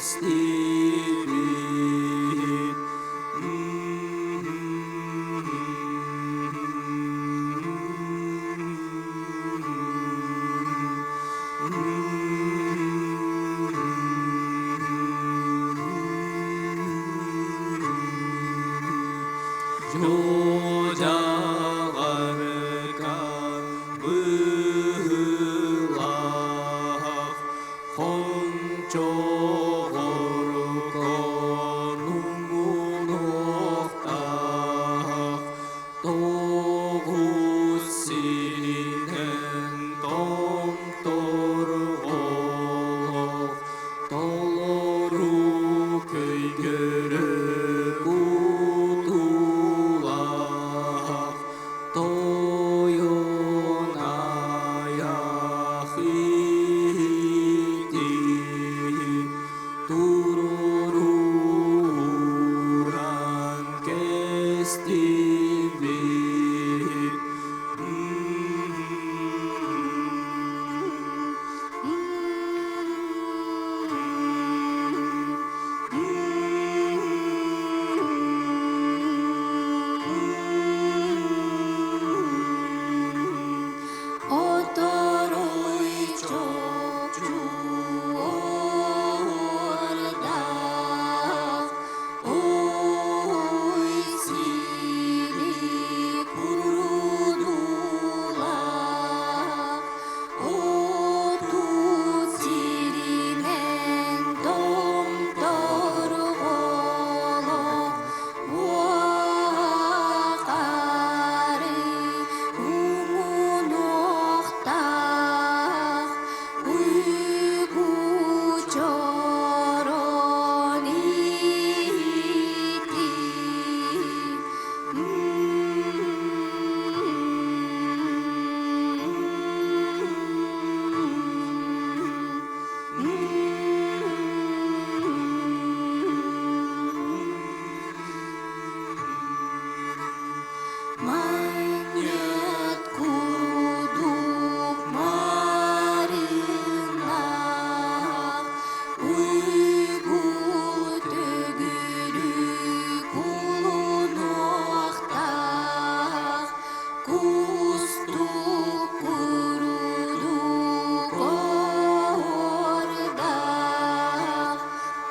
кэстибит. Дьудьаҕарка быһыылаах хончоҕорконуҥунуохтаах тоҕус сиринэн томтор олох толору көйгөрө кутулаах Тойон айах ити туруоран кэстибит. Оторуй чочуордаах, ой сири курудулаах, оту сиринэн томторҕолох, Уоҕары умунуохтаах уйгу чорон ити. Манньыт курдук марыыннаах, уйгу төгүрүк улунуохтаах, кустук курдук оһуордаах,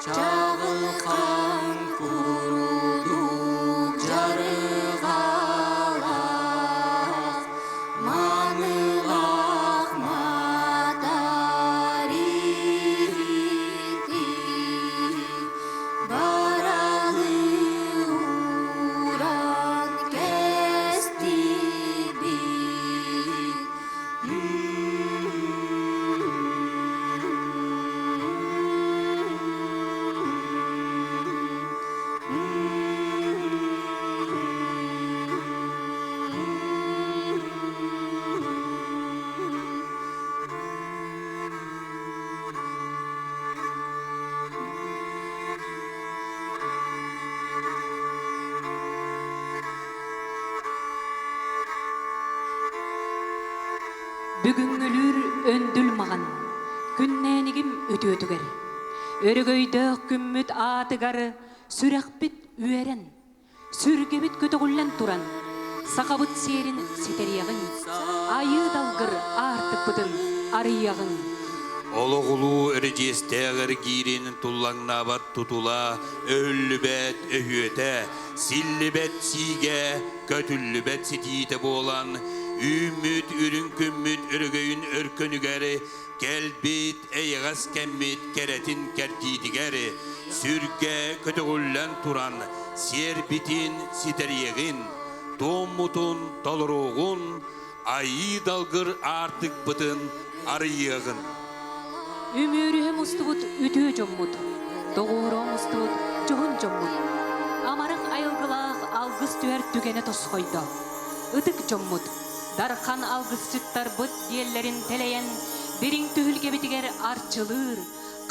Чаҕылхан курдук дьарыгалаах, маанылаах матар ити, баралы уран кэстибит. Бүгүҥҥүлүүр өндүл маҕан, күннээнигим үтүөтүгэр, Өрөгөйдөөх күммүт аатыгар сүрэхпит үөрэн, сүргэбит көтөҕүллэн туран, сахабыт сиэрин ситэриэҕиҥ, айыы далгыр аартыкпытын арыйыаҕыҥ. Олоҕулуу эридьиэстээх эргиирин туллаҥнаабат тутула, өһүллүбэт өһүөтэ, силлибэт сиигэ, көтүллүбэт ситиитэ буолан, үүммүт үрүҥ күммүт өрөгөйүн өркөнүгэр кэлбит эйэҕэс кэммит кэрэтин кэрдиитигэр сүргэ көтөҕүллэн туран сиэрбитин ситэриэҕин, туоммутун толоруоҕун, айыы далгыр аартыкпытын арыйыаҕын. Үмүөрүһэ мустубут үтүө дьоммут, доҕуһура мустубут дьоһун дьоммут, амарах айылгылаах алгыс түһэр түгэнэ тосхойдо. Ытык дьоммут, дархан алгысчыттарбыт диэллэрин тэлэйэн, дириҥ түһүлгэбитигэр арчылыыр,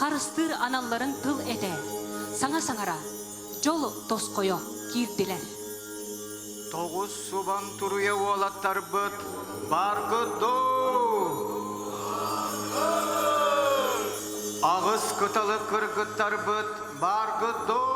харыстыыр аналларын тыл этэ, саҥа саҥара, дьол тосхойо киирдилэр. Тоҕус субан туруйа уолаттарбыт баргыт дуу? Аҕыс кыталык кыргыттарбыт бааргыт дуу?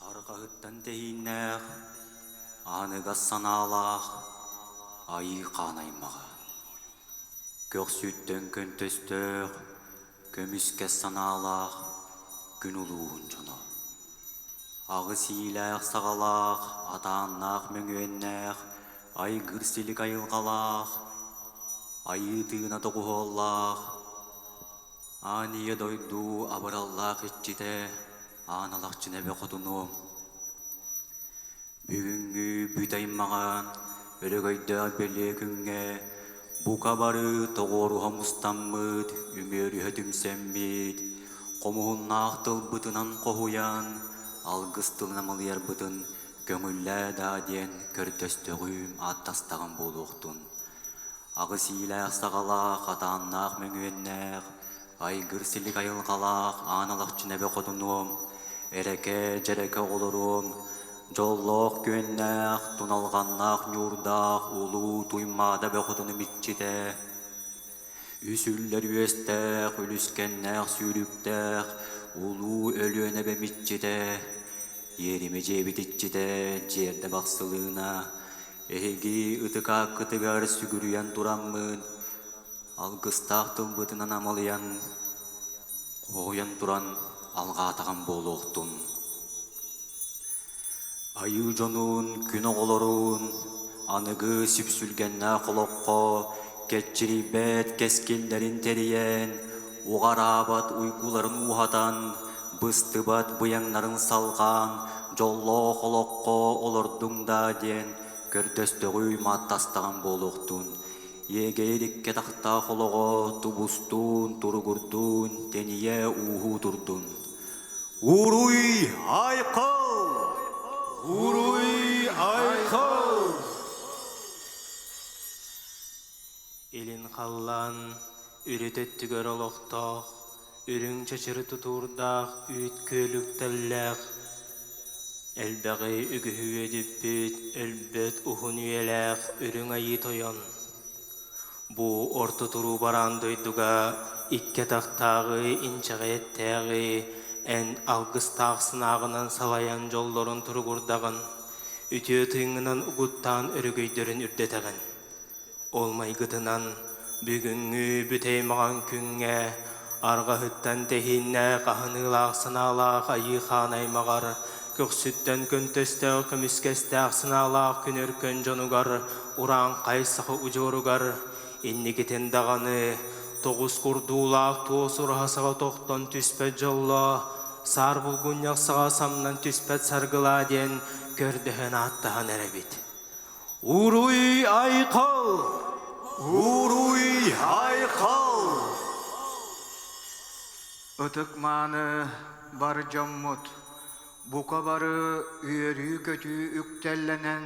Арҕаһыттан тэһииннээх, аныгас санаалаах айыы хаан аймаҕа. Көхсүттэн көнтөстөөх, көмүскэс санаалаах күн улууһун дьоно. Аҕыс иилээх-саҕалаах, атааннаах мөҥүөннээх, айгыр силик айылҕалаах, айыы тыына доҕуһуоллаах, аан ийэ дойду абыраллаах иччитэ Аан Алахчын эбэ хотунуом. Бүгүҥҥү бүтэй маҕан, өрөгөйдөөх бэлиэ күҥҥэ бука бары тоҕуоруһа мустаммыт, үмүөрүһэ түмсэммит, хомуһуннаах тылбытынан хоһуйан, алгыс тылын амалыйарбытын көҥүллээ даа диэн көрдөстөҕүм, ааттастаҕым буолуохтун. Аҕыс иилээх-саҕалаах, атааннаах мөҥүөннээх, айгыр-силик айылҕалаах Аан Алахчын эбэ хотунуом, эрэкэ, дьэрэкэ оҕолоруом, дьоллоох күөннээх, туналҕаннаах ньуурдаах улуу Туймаада эбэ хотунум иччитэ, үс үллэр үөстээх, үлүскэннээх сүүрүктээх улуу Өлүөнэ эбэм иччитэ, иэримэ дьиэбит иччитэ Дьиэрдэ Бахсылыына, Эһиги ытык ааккытыгар сүгүрүйэн тураммын, алгыстаах тылбытынан амалыйан, хоһуйан туран алҕаатаҕым буолуохтун. Айыы дьонун, күн оҕолорун, аныгы сүпсүлгэннээх олоххо кэччирийбэт кэскиллэрин тэрийэн, уҕараабат уйгуларын ууһатан, быстыбат быйаҥнарын салҕаан, дьоллоох олоххо олордуҥ даа диэн көрдөстөҕүй мааттастаҕым буолуохтун. Иэгэйэр икки атахтаах олоҕо тубустуун, туругурдуун, тэнийэ ууһуу турдун. Уруй айхал! Уруй айхал! Илин халлаан үрүт өттүгэр олохтоох, үрүҥ чэчири тутуурдаах үүт күөлүктэллээх, элбэҕи үгүһү үөдүппүт, өлбөт уһун үйэлээх Үрүҥ Айыы Тойон. Бу орто туруу бараан дойдуга икки атахтааҕы, инчэҕэй эттээҕи эн алгыстаах санааҕынан салайан дьоллорун туругурдаҕын, үтүө тыыҥҥынан угуттаан өрөгөйдөрүн үрдэтэҕин. Ол майгытынан бүгүҥҥү бүтэй маҕан күҥҥэ арҕаһыттан тэһииннээх аһыныылаах санаалаах айыы хаан аймаҕар, көхсүттэн көнтөстөөх көмүскэстээх санаалаах күн өркөн дьонугар, урааҥхай саха удьуоругар инникитин даҕаны тоҕус курдуулаах туос ураһа саҕа тохтон түспэт дьоллоо, саар булгунньах саҕа самнан түспэт саргылаа диэн көрдөһөн ааттаһан эрэбит. Уруй айхал! Уруй айхал! Ытык-мааны бар дьоммут, бука бары үөрүү-көтүү үктэллэнэн,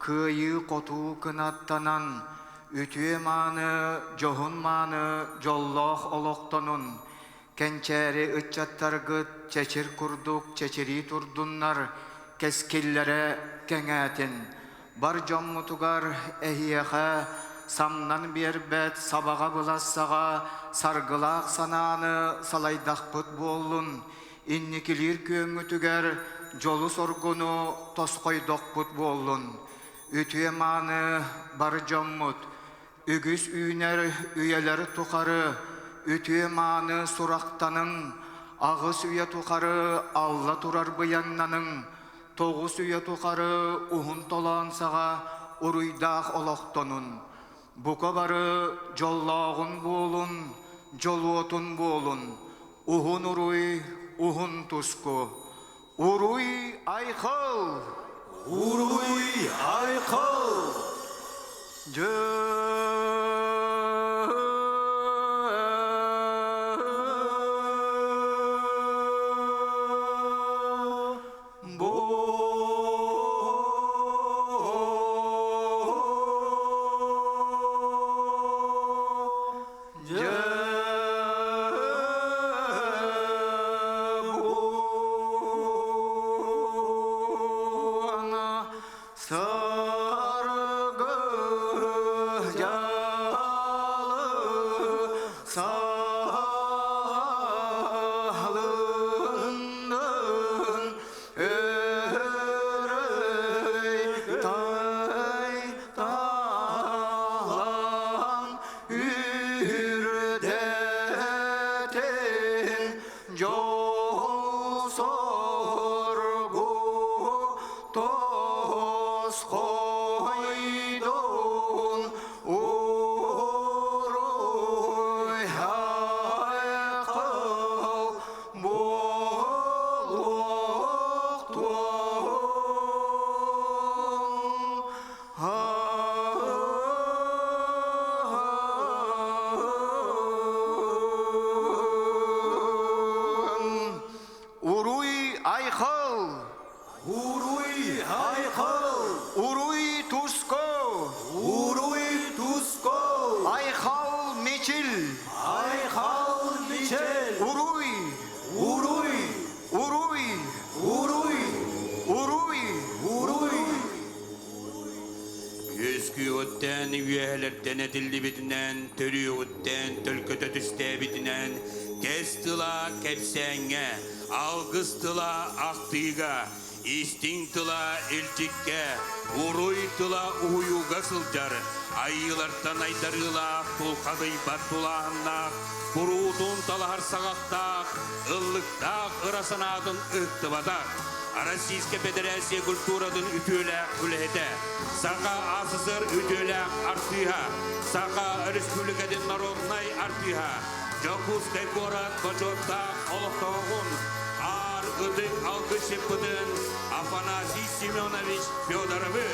кыайыы-хотуу кынаттанан, үтүө-мааны, дьоһун-мааны дьоллоох олохтонун, кэнчээри ыччаттаргыт чэчир курдук чэчирии турдуннар, кэскиллэрэ кэҥээтин. Бар дьоммутугар эһиэхэ самнан биэрбэт сабаҕа былассаҕа саргылаах санааны салайдахпыт буоллун, инникилиир күөҥҥүтүгэр дьолу-соргуну тосхойдохпут буоллун. Үтүө-мааны бар дьоммут! Үгүс үүнэр үйэлэр тухары үтүө-мааны сурахтаныҥ, аҕыс үйэ тухары алла турар быйаҥнаныҥ, тоҕус үйэ тухары уһун толоон саҕа уруйдаах олохтонун. Бука бары дьоллооҕун буолун, дьолуотун буолун, уһун уруй, уһун туску. Уруй айхал! Уруй айхал! Уруй айхал! Уруй айхал! Уруй туско! Уруй туско! Айхал мечил! Айхал мечел! Уруй! Уруй! Уруй! Уруй! Уруй! Уруй! Үөскүөҕүттэн үөһэлэртэн этиллибитинэн, төрүөҕүттэн төлкөтө түстээбитинэн, кэс тыла кэпсээҥҥэ, алгыс тыла ахтыыга, истиҥ тыла илдьиккэ, уруй тыла уһуйууга сылдьар, айыылартан айдарыылаах, тулхадыйбат тулааһыннаах, куруутун талаһар саҕахтаах, ыллыктаах ыра санаатын ыһыктыбатах, Российскай Федерация культуратын үтүөлээх үлэһитэ, Саха АССР үтүөлээх артыыһа, Саха Республикатын народнай артыыһа, Дьокуускай куорат бочуоттаах олохтооҕун, Аар ытык алгысчыппытын Афанасий Семенович Федоровы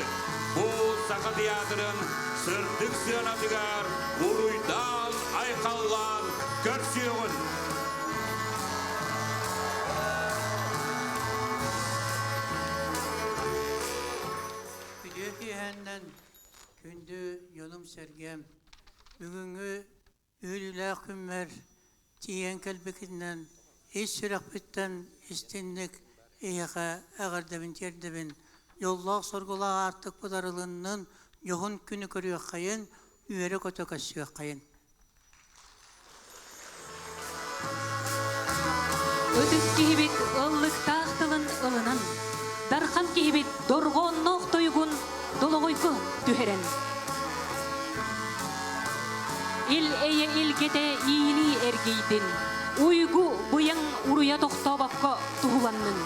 бу Саха театрын сырдык сыанатыгар уруйдаан, айхаллаан көрсүөҕүн! Үтүө киэһэннэн күндү дьонум-сэргэм, бүгүҥҥү үөрүүлээх күммэр тиийэн кэлбиккитинэн ис сүрэхпиттэн истиҥник эһиэхэ эҕэрдэбин тиэрдэбин. Дьоллоох-соргулаах аартыкпыт арылыннын, дьоһун күнү көрүөххэйин, үөрэ-көтө көрсүөххэйин. Ытык киһибит ыллыктаах тылын ылынан, дархан киһибит дорҕоонноох тойугун долоҕойго түһэрэн. Ил эйэ илгэтэ иилии эргийдин, уйгу быйаҥ уруйа тохтообокко туһуланнын.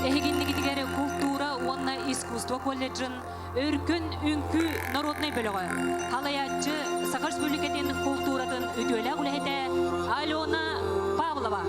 Эһигиннигитигэр култуура уонна искусство колледжын Өркөн үҥкүү народнай бөлөҕө, халайааччы Саха Республикатын култууратын үтүөлээх үлэһитэ Алена Павлова.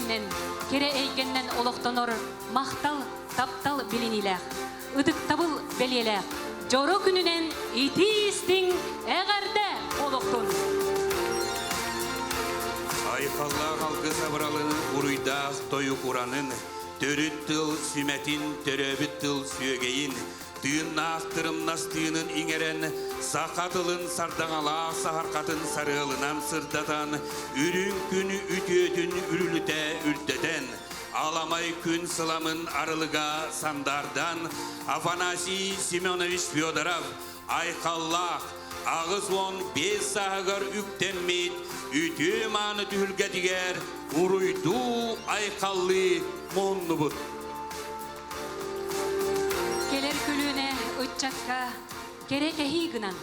түгэннэн, кэрэ эйгэннэн олохтонор махтал, таптал билиниилээх, ытыктабыл бэлиэлээх дьоро күнүнэн итии-истиҥ эҕэрдэ олохтун! Айхаллаах алгыс абыралын уруйдаах тойук уранын, төрүт тыл сүмэтин, төрөөбүт тыл сүөгэйин, тыыннаах тырымнас тыынын иҥэрэн, саха тылын сардаҥалаах саһархатын сарыалынан сырдатан, үрүҥ күн үтүөтүн үрүлүтэ үрдэтэн, аламай күн сыламын арылыга сандаардан Афанасий Семенович Федоров айхаллаах 85 сааһыгар үктэммит үтүө мааны түһүлгэтигэр уруйдуу айхаллыы муһуннубут. Кэлэр көлүөнэ ыччакка кэрэ кэһии гынан,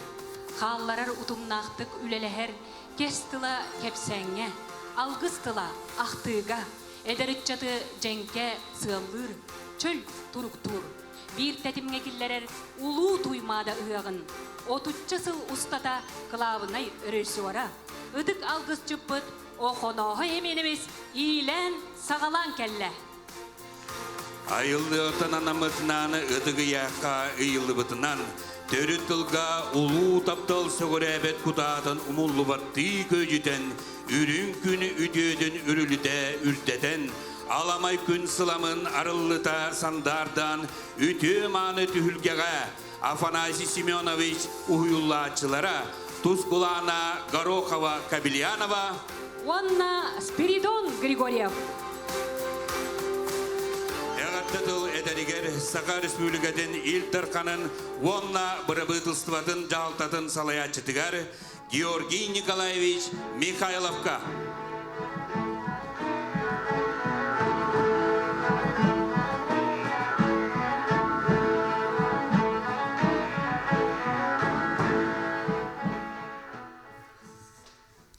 хаалларар утумнаахтык үлэлэһэр кэс тыла кэпсээҥҥэ, алгыс тыла ахтыыга, эдэр ыччаты дьэҥкэ сыаллыыр, чөл туруктуур, биир тэтимҥэ киллэрэр Улуу Туймаада ыһыаҕын отучча сыл устата кылаабынай режиссера, ытык алгысчыппыт Охонооһой Эмиэнэбис иилээн-саҕалаан кэллэ. Айыллыалтан анаммытынан ытык ыйаахха ыйыллыбытынан, төрүт тылга улуу таптал сөҕүрээбэт кутаатын умуллубаттыы күөдьүтэн, үрүҥ күн үтүөтүн үрүлүтэ үрдэтэн, аламай күн сыламын арыллыта сандаардаан үтүө-мааны түһүлгэҕэ Афанасий Семенович уһуйуллааччылара Тускулаана Горохова-Кобельянова уонна Спиридон Григорьев. Эҕэрдэ тыл этэригэр Саха Республикатын Ил Дарханын уонна бырабыытылыстыбатын дьаһалтатын салайааччытыгар Георгий Николаевич Михайловка.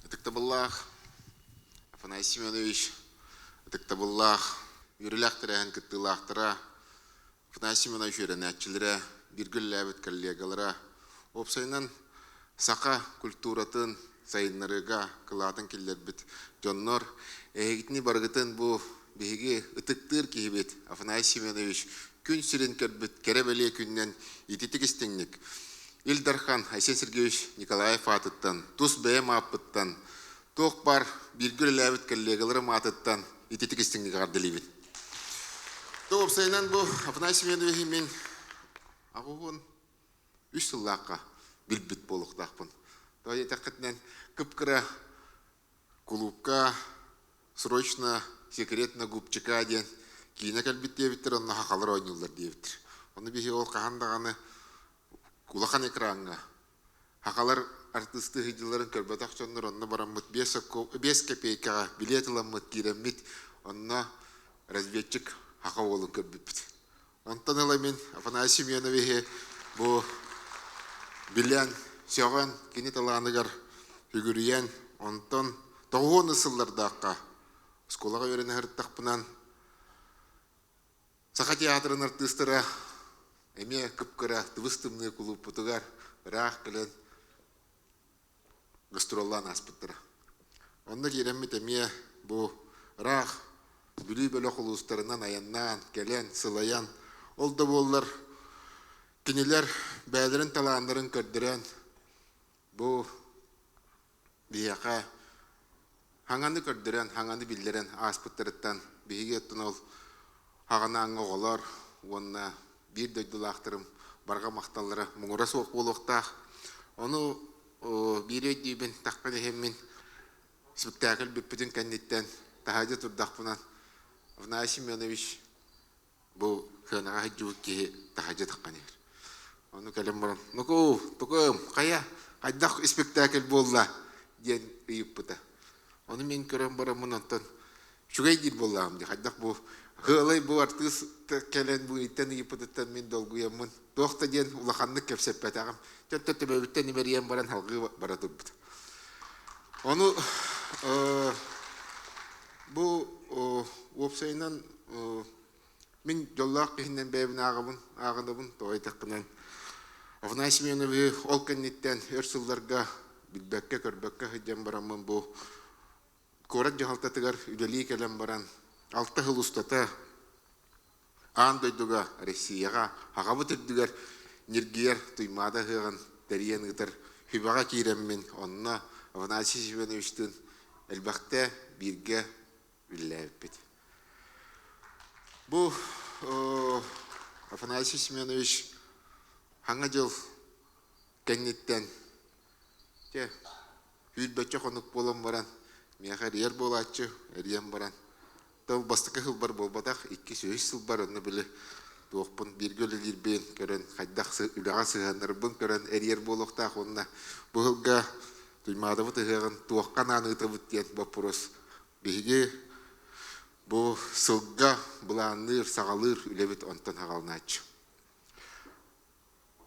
Ытыктабыллаах Афанасий Семенович, ытыктабыллаах үөрүүлээх тэрээһин кыттыылаахтара, Афанасий Семенович үөрэнээччилэрэ, бииргэ үлэлээбит коллегалара, уопсайынан саха культуратын сайыннарыыга кылаатын киллэрбит дьоннор, эһигитини барыгытын бу биһиги ытыктыыр киһибит Афанасий Семенович күн сирин көрбүт кэрэ-бэлиэ күнүнэн ититик истиҥник Ил Дархан Айсен Сергеевич Николаев аатыттан, тус бэйэм ааппыттан, туох баар бииргэ үлэлээбит коллегаларым аатыттан ититик истиҥник эҕэрдэлиибин. Уопсайынан бу Афанасий Семеновиһы мин аҕыһын үс сыллаахха билбит буолуохтаахпын. Тоҕо диэтэххитинэн кып-кыра кулуупка срочно секретно губчика диэн киинэ кэлбит диэбиттэр, онно хахалар оонньууллар диэбиттэр. Ону биһи ол хаһан даҕаны улахан экраҥҥа Хахалар артыыстыы сылдьалларын көрбөтөх дьоннор онно бараммыт биэс кэпиэйкэҕэ билиэт ыламмыт киирэммит онно разведчик хаха уолун көрбүппүт. Онтон ыла мин Афанасий Семеновиһы бу билэн, сөҕөн, кини талааныгар сүгүрүйэн, онтон тоҕуон сыллардаахха оскуолаҕа үөрэнэ сырыттахпынан Саха театрын артыыстара эмиэ кып-кыра тыбыс-тымныы кулууппутугар ыраах кэлэн гастроллаан ааспыттара. Онно киирэммит эмиэ бу ыраах Бүлүү бөлөх улуустарынан айаннаан, кэлэн, сылайан, ол да буоллар кинилэр бэйэлэрин талааннарын көрдөрөн бу биһиэхэ хаҥаны көрдөрөн, хаҥаны биллэрэн ааспыттарыттан биһиги оттон ол хаҕанааҥҥы оҕолор уонна биир дойдулаахтарым барҕа махталлара муҥура суох буолуохтаах. Ону биири өйдүүбүн, таххан иһэммин спектакль бүппүтүн кэнниттэн таһырдьа турдахпына Афанасий Семенович Бу сыанаҕа сылдьыбыт киһи таһырдьа таххан иһэр. Ону кэлэн баран, "Нукуу, тукум, хайа, хайдах испэктээкил буолла?" диэн ыйыппыта. Ону мин көрөн бараммын онтон үчүгэй диир буоллаҕым дии. Хайдах бу ыалай бу артыыс кэлэн бу ыйтан ыйыппытыттан мин долгуйаммын туох да диэн улаханнык кэпсэппэтэҕим. Төттө төбөбүттэн имэрийэн баран салгыы бара турбут. Ону бу уопсайынан Мин дьоллоох киһинэн бэйэбин ааҕабын, ааҕынабын, тоҕо диэтэххинэ Афанасий Семеновиһы ол кэнниттэн өр сылларга билбэккэ-көрбөккө сылдьан бараммын бу Куорат дьаһалтатыгар үлэлии кэлэн баран, алта сыл устата аан дойдуга, Россияҕа аҕабыт үрдүгэр ньиргийэр Туймаада ыһыаҕын тэрийэн ыытар Хүбэҕэ киирэммин, онно Афанасий Семеновичтыын элбэхтэ бииргэ үлэлээбиппит. Бу Афанасий Семенович хаҥа дьыл кэнниттэн Чэ, сүүрбэччэ хонук буолан баран, миэхэ эрийэр буолааччы, эрийэн баран, тыл бастакы сылбар буолбатах, иккис, үһүс сылбар онно били туохпун бииргэ үлэлиирбин көрөн, хайдах үлэҕэ сыһыаннарбын көрөн эрийэр буолуохтаах уонна бу сылга Туймаадабыт ыһыаҕын туохха анаан ыытабыт диэн боппуруос биһиги бу сылга былаанныыр, саҕалыыр үлэбит онтон саҕаланааччы.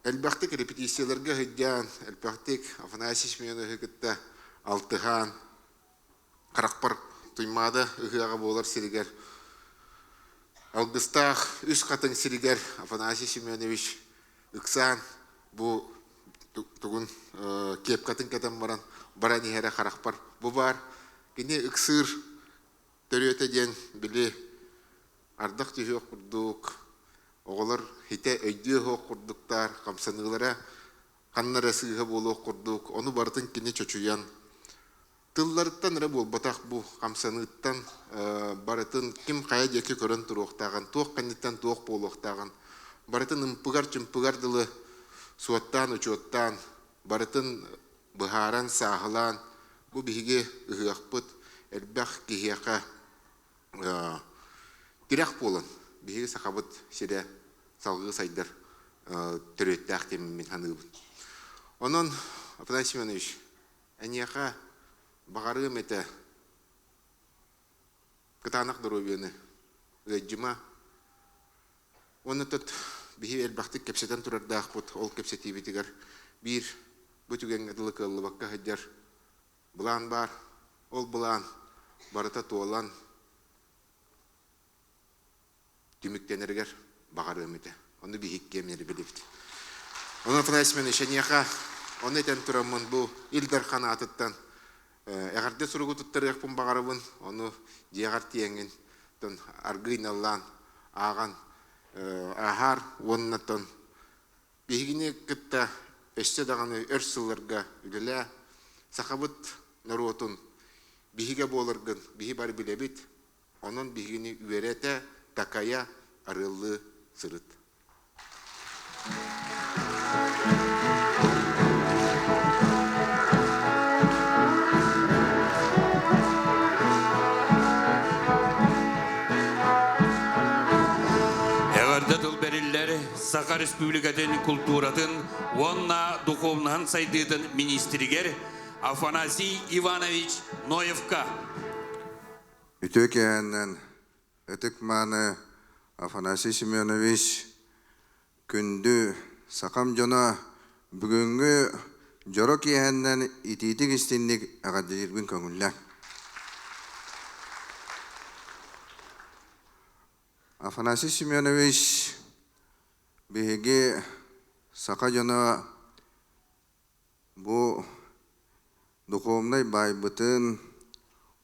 Элбэхтик репетицияларга сылдьан, элбэхтик Афанасий Семеновиһы кытта алтыһан, харахпар Туймаада ыһыаҕа буолар сиригэр Алгыстаах Үс Хатыҥ сиригэр Афанасий Семенович ыксаан бу тугун кепкатын кэтэн баран баран иһэрэ харахпар бу баар. Кини ыксыыр төрүөтэ диэн били ардах түһүөх курдук Оҕолор хитэ өйдүө суох курдуктар, хамсаныылара ханна эрэ сыыһа буолуох курдук, ону барытын кини чочуйан, тылларыттан эрэ буолбатах бу хамсаныыттан барытын ким хайа диэки көрөн туруохтааҕын, туох кэнниттэн туох буолуохтааҕын барытын ымпыгар-чымпыгар дылы суоттаан-учуоттаан, барытын быһааран, сааһылаан, бу биһиги ыһыахпыт элбэх киһиэхэ тирэх буолан биһиги сахабыт сирэ салгыы сайдар төрүөттээх диэммин саныыбын. Онон, Афанасий Семенович, эйиэхэ баҕарыам этэ кытаанах доруобуйаны, ыалдьыма. Уонна тут биһи элбэхтик кэпсэтэн турардаахпыт, ол кэпсэтиибитигэр биир бу түгэҥҥэ дылы кыаллыбакка сылдьар Былаан баар, ол былаан барыта туолан түмүктэнэригэр баҕарыам этэ. Ону биһиккиэм эрэ билибит. Онон Афанасий Семенович, эйиэхэ ону этэн тураммын бу Ил Дархан аатыттан эҕэрдэ суругу туттарыахпын баҕарабын. Ону дьиэҕэр тиийэҥҥин аргыый наллаан ааҕан ааһаар уонна Биһигини кытта өссө даҕаны өр сылларга үлэлээ, сахабыт норуотун биһигэ буоларгын биһи бары билэбит, онон биһигини үөрэтэ, такайа, арыаллыы сырыт. Эҕэрдэ тыл бэриллэр Саха Республикатын култууратын уонна духовнаһын сайдыытын министригэр Афанасий Иванович Ноевка. Үтүө киэһэннэн ытык-мааны Афанасий Семенович, күндү сахам дьоно, бүгүҥҥү дьоро киэһэннэн итиитик истинник эҕэрдэлиирбин көҥүллэ. Афанасий Семенович биһиги саха дьоно бу духовнай баайбытын,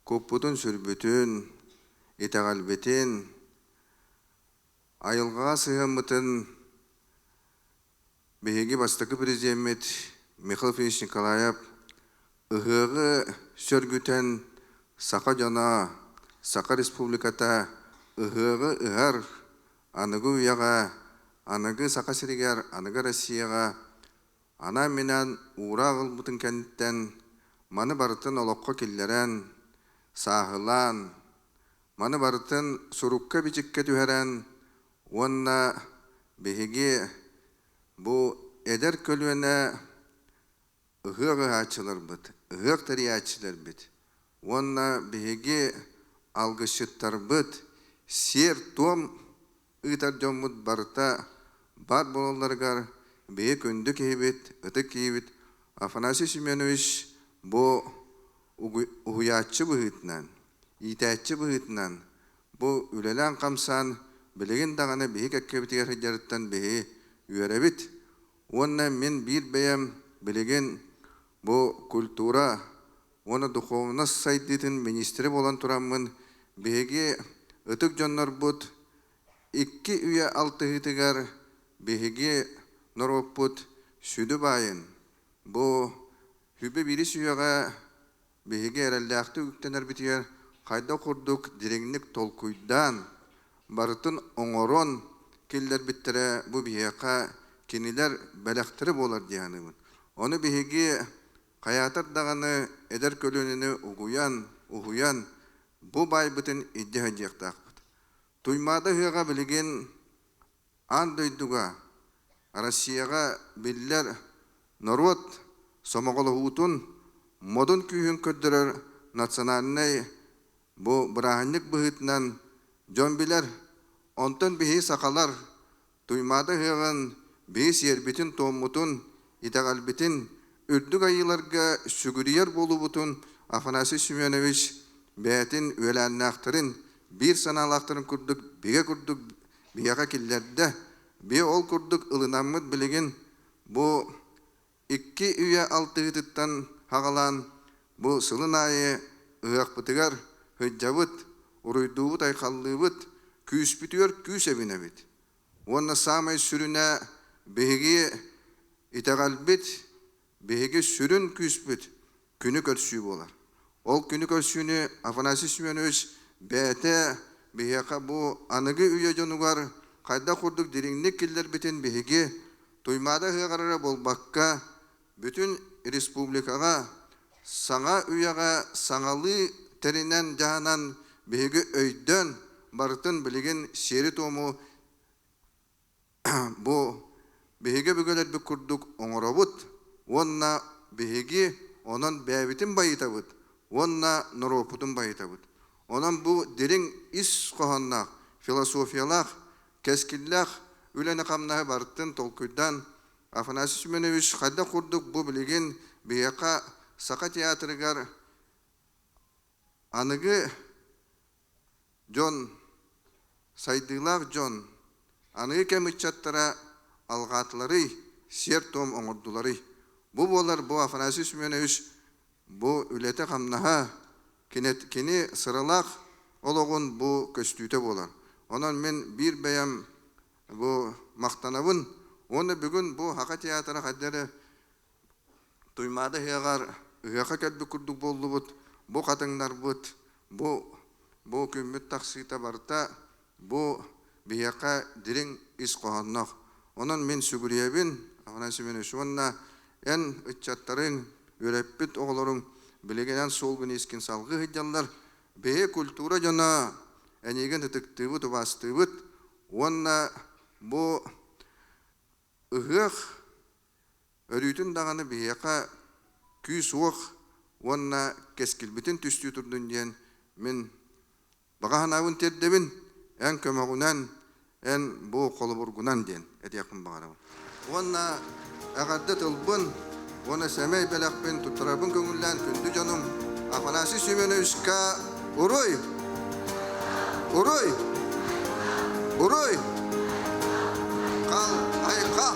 куппутун-сүрбүтүн, итэҕэлбитин, айылҕаҕа сыһыаммытын биһиги бастакы президеммит Михаил Федорович Николаев ыһыаҕы сөргүтэн саха дьоно, Саха Республиката ыһыаҕы ыһар аныгы үйэҕэ, аныгы Саха сиригэр, аныгы Россияҕа анаан-минээн уураах ылбытын кэнниттэн маны барытын олоххо киллэрэн, сааһылаан, маны барытын сурукка-бичиккэ түһэрэн уонна биһиги бу эдэр көлүөнэ ыһыах ыһааччыларбыт, ыһыах тэрийээччилэрбит уонна биһиги алгысчыттарбыт сиэр-туом ыытар дьоммут барыта баар буолалларыгар биһи күндү киһибит, ытык киһибит Афанасий Семенович бу уһуйааччы быһыытынан, иитээччи быһыытынан бу үлэлээн-хамсаан билигин даҕаны биһи кэккэбитигэр сылдьарыттан биһи үөрэбит. Уонна мин биир бэйэм билигин бу культура уонна духуобунас сайдыытын миниистирэ буолан тураммын, биһиги ытык дьоннорбут икки үйэ алтыһыытыгар биһиги норуоппут сүдү баайын, бу Хүбэ биирис үйэҕэ биһиги эрэллээхтик үктэнэрбитигэр хайдах курдук дириҥник толкуйдаан, барытын оҥорон киллэрбиттэрэ бу биһиэхэ кинилэр бэлэхтэрэ буолар дии саныыбын. Ону биһиги хайаатар даҕаны эдэр көлүөнэни угуйан, уһуйан бу баайбытын илдьэ сылдьыахтаахпыт. Туймаада ыһыаҕа билигин аан дойдуга, Россияҕа биллэр норуот сомоҕолоһуутун модун күүһүн көрдөрөр национальнай бу бырааһынньык быһыытынан дьон билэр. Онтон биһи сахалар Туймаада ыһыаҕын биһи сиэрбитин-туоммутун, итэҕэлбитин, үрдүк айыыларга сүгүрүйэр буолуубутун Афанасий Семенович бэйэтин үөлээннээхтэрин биир санаалаахтарын курдук бигэ курдук биһиэхэ киллэрдэ. Биһи ол курдук ылынаммыт билигин бу икки үйэ алтыһыытыттан хаҕалаан бу сылын аайы ыһыахпытыгар сылдьабыт, уруйдуубут-айхаллыыбыт, күүспүтүгэр күүс эбинэбит. Уонна саамай сүрүнэ биһиги итэҕэлбит, биһиги сүрүн күүспүт күнү көрсүү буолар. Ол күнү көрсүүнү Афанасий Семенович бэйэтэ биһиэхэ бу аныгы үйэ дьонугар хайдах курдук дириҥник киллэрбитин биһиги Туймаада ыһыаҕар эрэ буолбакка, бүтүн республикаҕа саҥа үйэҕэ саҥалыы тэринэн дьаһанан биһиги өйдөөн барытын билигин сиэри-туому Бу биһиги өбүгэлэрбит курдук оҥоробут уонна биһиги онон бэйэбитин байытабыт уонна норуоппутун байытабыт. Онон бу дириҥ ис хоһоонноох, философиялаах, кэскиллээх үлэни-хамнаһы барытын толкуйдаан Афанасий Семенович хайдах курдук бу билигин биһиэхэ Саха театрыгар аныгы Дьон, сайдыылаах дьон, аныгы кэм ыччаттара алҕаатыларый, сиэр-туом оҥордуларый? Бу буолар бу Афанасий Семенович бу үлэтэ-хамнаһа, кини сыралаах олоҕун бу көстүүтэ буолар. Онон мин биир бэйэм бу махтанабын уонна бүгүн бу Саха театра хайда эрэ Туймаада ыһыаҕар ыһыахха кэлбит курдук буоллубут, бу хатыҥнарбыт, бу бу күммүт тахсыыта барыта бу биһиэхэ дириҥ ис хоһоонноох. Онон мин сүгүрүйэбин, Афанасий Семенович, уонна эн ыччаттарыҥ, үөрэппит оҕолоруҥ билигин эн суолгун искин салгыы сылдьаллар. Биһи культура дьоно эйигин ытыктыыбыт, убаастыыбыт уонна бу ыһыах Өрүүтүн даҕаны биһиэхэ күүс-уох уонна кэскилбитин түстүү турдун диэн мин баҕа санаабын тиэрдэбин, эн көмөҕүнэн, эн бу холобургунан диэн этиэхпин баҕарабын. Уонна эҕэрдэ тылбын уонна сэмэй бэлэхпин туттарарбын көҥүллээн күндү дьонум Афанасий Семеновичка уруй! Уруй! Уруй! Хал, айха!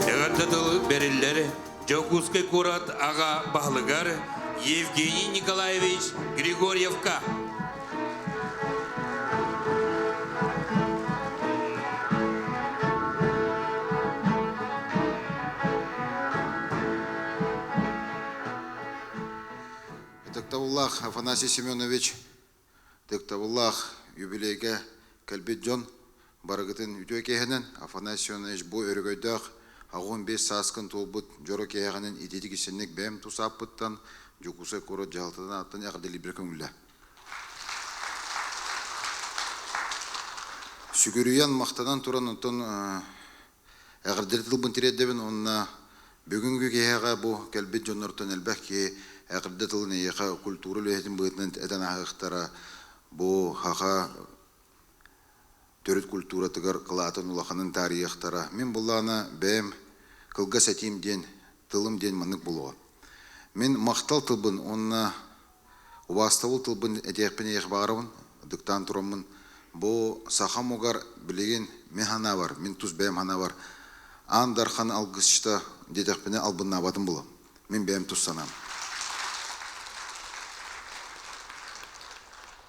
Эҕэрдэ тыл бэриллэр Дьокуускай куорат аҕа баһылыгар Евгений Николаевич Григорьевка. Ытыктабыллаах Афанасий Семенович, ытыктабыллаах юбилейгэ кэлбит дьон, барыгытын үтүө киэһэнэн Афанасий Семенович бу өрөгөйдөөх 85 сааскын туолбут дьоро киэһэҕинэн итиитик истинник бэйэм тус ааппыттан Дьокуускай куорат дьаһалтатын ааттан эҕэрдэлиирбэр көҥүллээ. Сүгүрүйэн, махтанан туран онтон эҕэрдэлии тылбын тириэрдэбин уонна бүгүҥҥү киэһэҕэ бу кэлбит дьоннортон элбэх киһи эҕэрдэ тылын эйиэхэ культура үлэһитин быһыытынан этэн ааһыахтара. Бу хаха төрүт культуратыгар кылаатын улаханын таарыйыахтара. Мин буллаҕына бэйэм кылгас этиим диэн, тылым диэн маннык буолуоҕа. Мин махтал тылбын уонна убаастабыл тылбын этиэхпин эйиэхэ баҕарабын, дыктаан тураммын. Бу саха омугар билигин мин санаабар, мин тус бэйэм санаабар, Аан Дархан алгысчыта диэтэхпинэ албыннаабатым буолуо. Мин бэйэм тус санаам.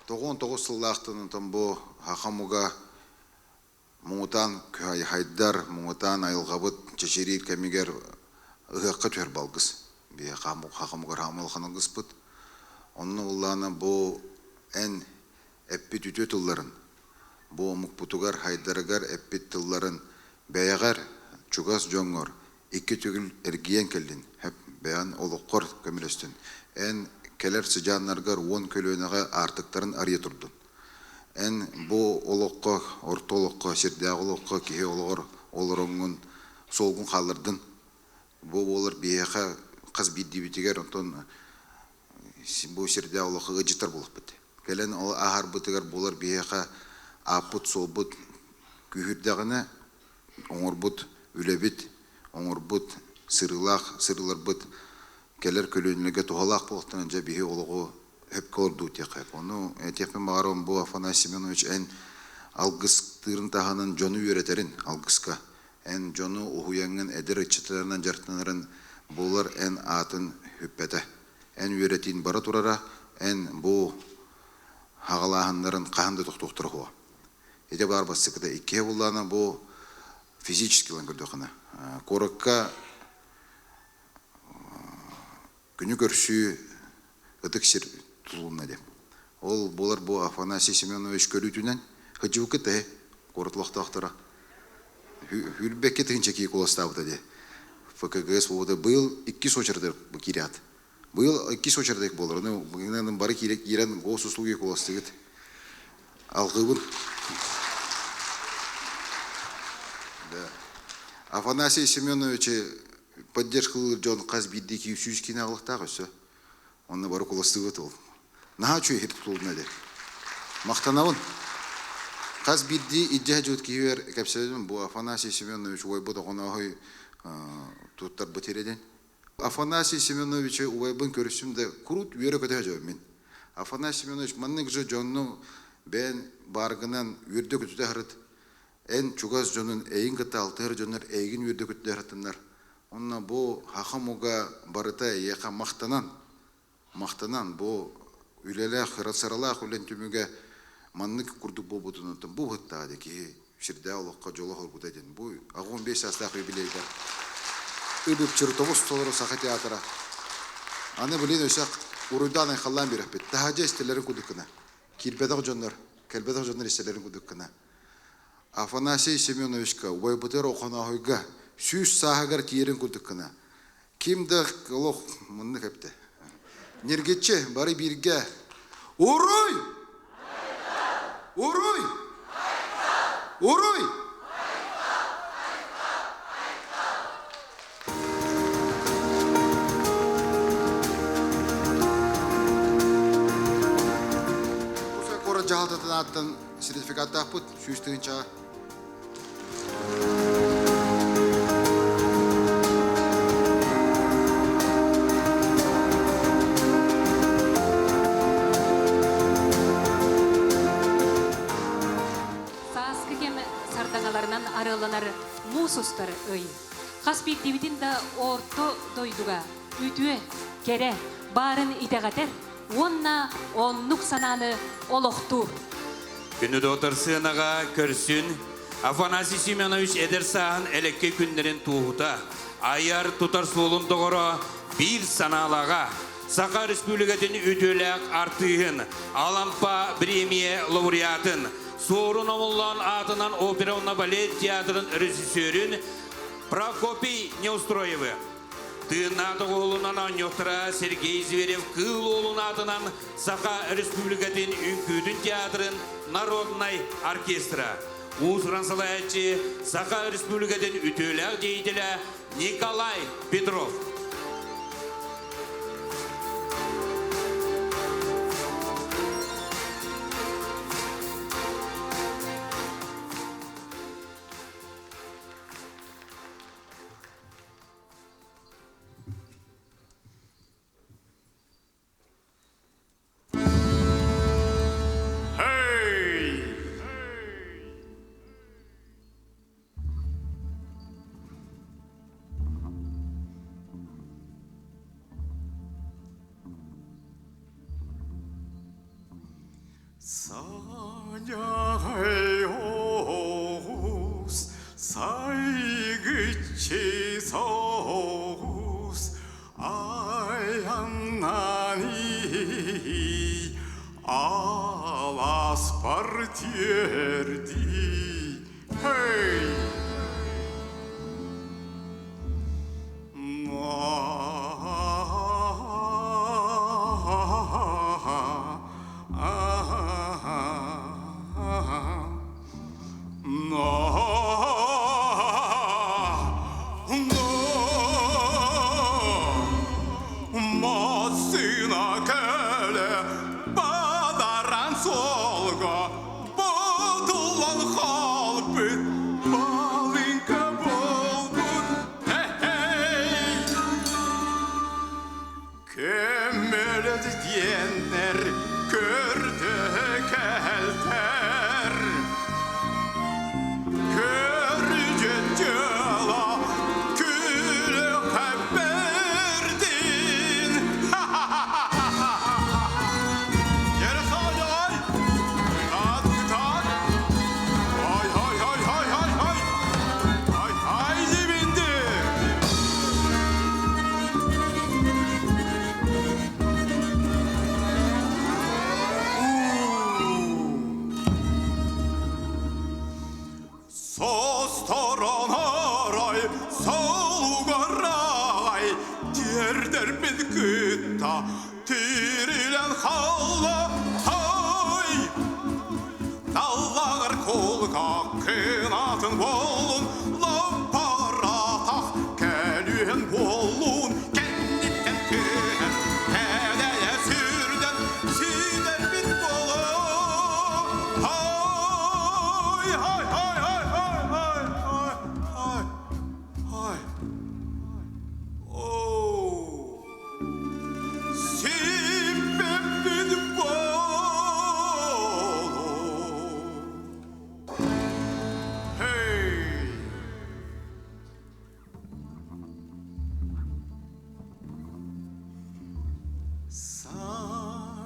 99 сыллаахтан онтон бу саха омуга Муҥутаан хайдар, муҥутаан айылҕабыт чэчириир кэмигэр ыһыахха түһэр балгыс. Биһиэхэ хахамыгар хаама улахан алгыспыт. Онно уллаана бу эн эппит үтүө тылларын, бу омукпутугар хайдарыгар эппит тылларын бэйэҕэр, чугас дьоҥҥор икки төгүл эргийэн кэллин, һэп бэйэҕин олоххор көмөлөстүн. Эн кэлэр сыдьааннаргар уон көлүөнэҕэ аартыктарын арыйа турдун. Эн бу олоххо, орто олоххо, сирдээҕи олоххо киһи олоҕор олороҥҥун суолгун хааллардын. Бу буолар биһиэхэ хас биирдиибитигэр онтон бу сирдээҕи олоххо ыалдьыттар буолуохпут. Кэлэн ол ааһарбытыгар буолар биһиэхэ ааппыт-суолбут күүһүрдэҕинэ оҥорбут үлэбит, оҥорбут сырыылаах сырыыларбыт кэлэр көлүөнэлэргэ туһалаах буолуохтарын дьэ биһи олоҕу сөпкө олордуу диэххэ. Ону этиэхпин баҕарабын бу Афанасий Семенович эн алгыстыырын таһынан дьону үөрэтэрин алгыска. Эн дьону уһуйаҥҥын эдэр ыччаттарынан дьарыктанарын буолар эн аатын сүппэтэ. Эн үөрэтиин бара турара, эн бу хаҕалааһыннарын хаһан да тохтуохтара суоҕа. Ити баар бастакыта. Иккиһэ буллаана бу физически ылан көрдөххүнэ. Куоракка күнү көрсүү ытык сир тутулунна диэн. Ол буолар бу Афанасий Семенович көрүүтүнэн Хадьыбыкка тэһи куорат олохтоохторо Хүрбэккэ тыһыынча киһи куоластаабыта дии. ФКГС буолбута быйыл иккис очередь киирээт. Быйыл иккис очередь буолар. Ону бары киирэн госуслуги куоластыгыт. Алгыбын. Да. Афанасий Семенович поддержкалыыр дьон хас биирдии киһи сүүс киинэ аҕалыахтаах өссө. Онно бары куластыыбыт ол. Наһаа үчүгэй иһит тутулунна дии. Махтанабын. Хас биирдии илдьэ сылдьыбыт киһибэр кэпсэбитим бу Афанасий Семенович убайбыт оҕонооһой туттарбыт сирэ Афанасий Семеновичы убайбын көрүстүм да курут үөрэ-көтө сылдьабын мин. Афанасий Семенович маннык же дьонну бэйэн бааргынан үөрдэ-көтүтэ сырыт. Эн чугас дьонун эйин кытта алтыһар дьоннор эйигин үөрдэ-көтүтэ сырыттыннар. Онно бу хаха муга барыта эйиэхэ махтанан, махтанан бу үлэлээх, сыралаах үлэн түмүгэ маннык курдук буолбутун бу быһыттаҕа дии киһи сирдээх олоххо дьоло холбута диэн. Бу 85 саастаах юбилейдар ыбып тобус толору Саха театра. Аны билин өсөх уруйдаан айхаллаан биэрэхпит. Таһаадьа истэлэрин курдук гына. Киирбэтэх дьоннор, кэлбэтэх дьоннор истэлэрин курдук гына. Афанасий Семеновичка убайбытыгар Охонооһуйга сүүс сааһыгар тиийэрин курдук гына. Ким да олох муннук эптэ. Ньиргиччи бары бииргэ Уруй! Уруй! Уруй! Куорат дьаһалтатын ааттан сертификаттаахпыт сүүс тыһыынчаҕа. Сааскы кэм сардаҥаларынан арыалланар муус устар ый. Хас биирдиибитин да орто дойдуга үтүө, кэрэ баарын итэҕэтэр уонна оннук санааны олохтуур. Күнү доҕотор сыанаҕа көрсүн Афанасий Семенович эдэр сааһын элеккэй күннэрин туоһута, айар тутар суолун доҕоро биир санаалааҕа, Саха Республикатын үтүөлээх артыыһын, Алампа премия лауреатын, Суорун Омоллоон аатынан опера уонна балет театрын режиссерин Прокопий Неустроевы, Тыыннаах доҕуһуолунан оонньуохтара Сергей Зверев Кыыл Уолун аатынан Саха Республикатын үҥкүүтүн театрын народнай оркестра. Уус-уран салайааччы Саха Республикатын үтүөлээх деятелэ Николай Петров. Саняй оғыз, сайгычы соғыз, аяннани алас партиерди. Hey! Diyenler kördü kelter Körce cala külü haberdin Yere sağ ay Tat tat Hay hay hay hay hay hay Hay haydi bindi Состоронорой, солугарай, Тердер бит кытта, тирилен халла, хай! Таллагар колга кынатын болун, Лапаратах кәлүен болун, Кенниттен түһен, кәдәйә сүрден, Сидер бит болун. Хай, хай, хай, хай, хай, хай, хай, хай, хай. Оу. Сиппеппит болун. Hey!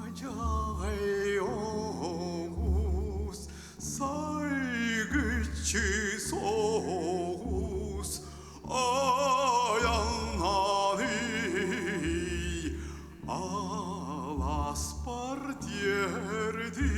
Сажай оғыз, сайгычы соғыз, аяннани алас партиерди.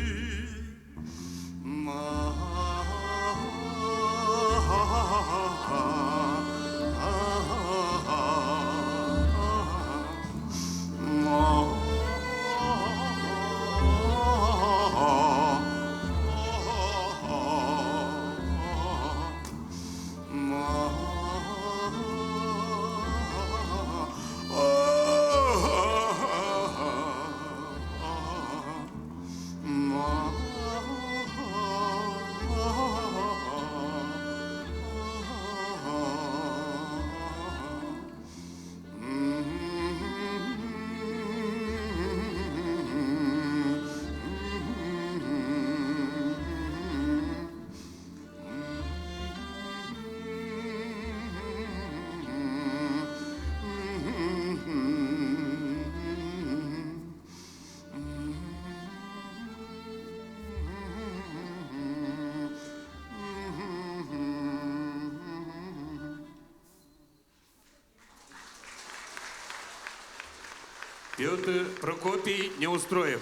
Петр Прокопий Неустроев.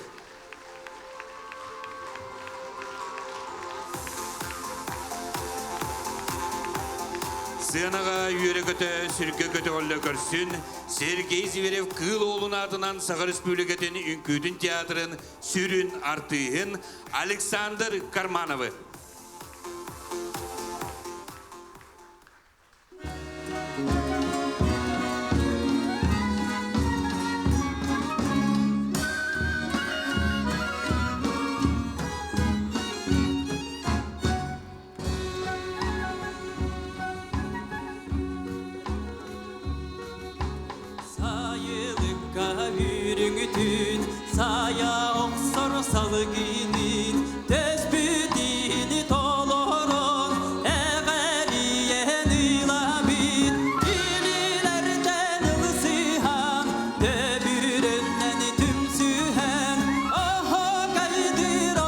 Сценаға үйері көті, сүрге көті олы көрсін, Сергей Зверев кыл олун атынан Саха Республикатын Үңкүтүн театрын сүрүн артыһын Александр Кармановы. Сайылыкка үрүңүтүн, сая оксор салгинин, төспүтүнү толорон, эҕэриен ылабит, илилерден ылсыһан, төбүрүннэн түмсүһэн, оһо кайдыр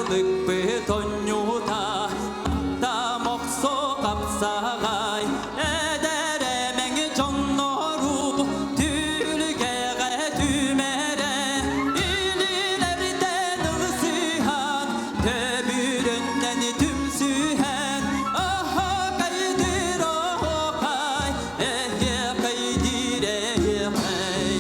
Сайылыкпыт онньуута Тамоксо қапсағай Эдеремең дьоннору Түлүгэҕэ түмэрэ Илилэрдэн ылсыһан Төбүрүннэн түмсүһэн Оһокайдыр оһокай Эһиэкэйдир эһиэкэй.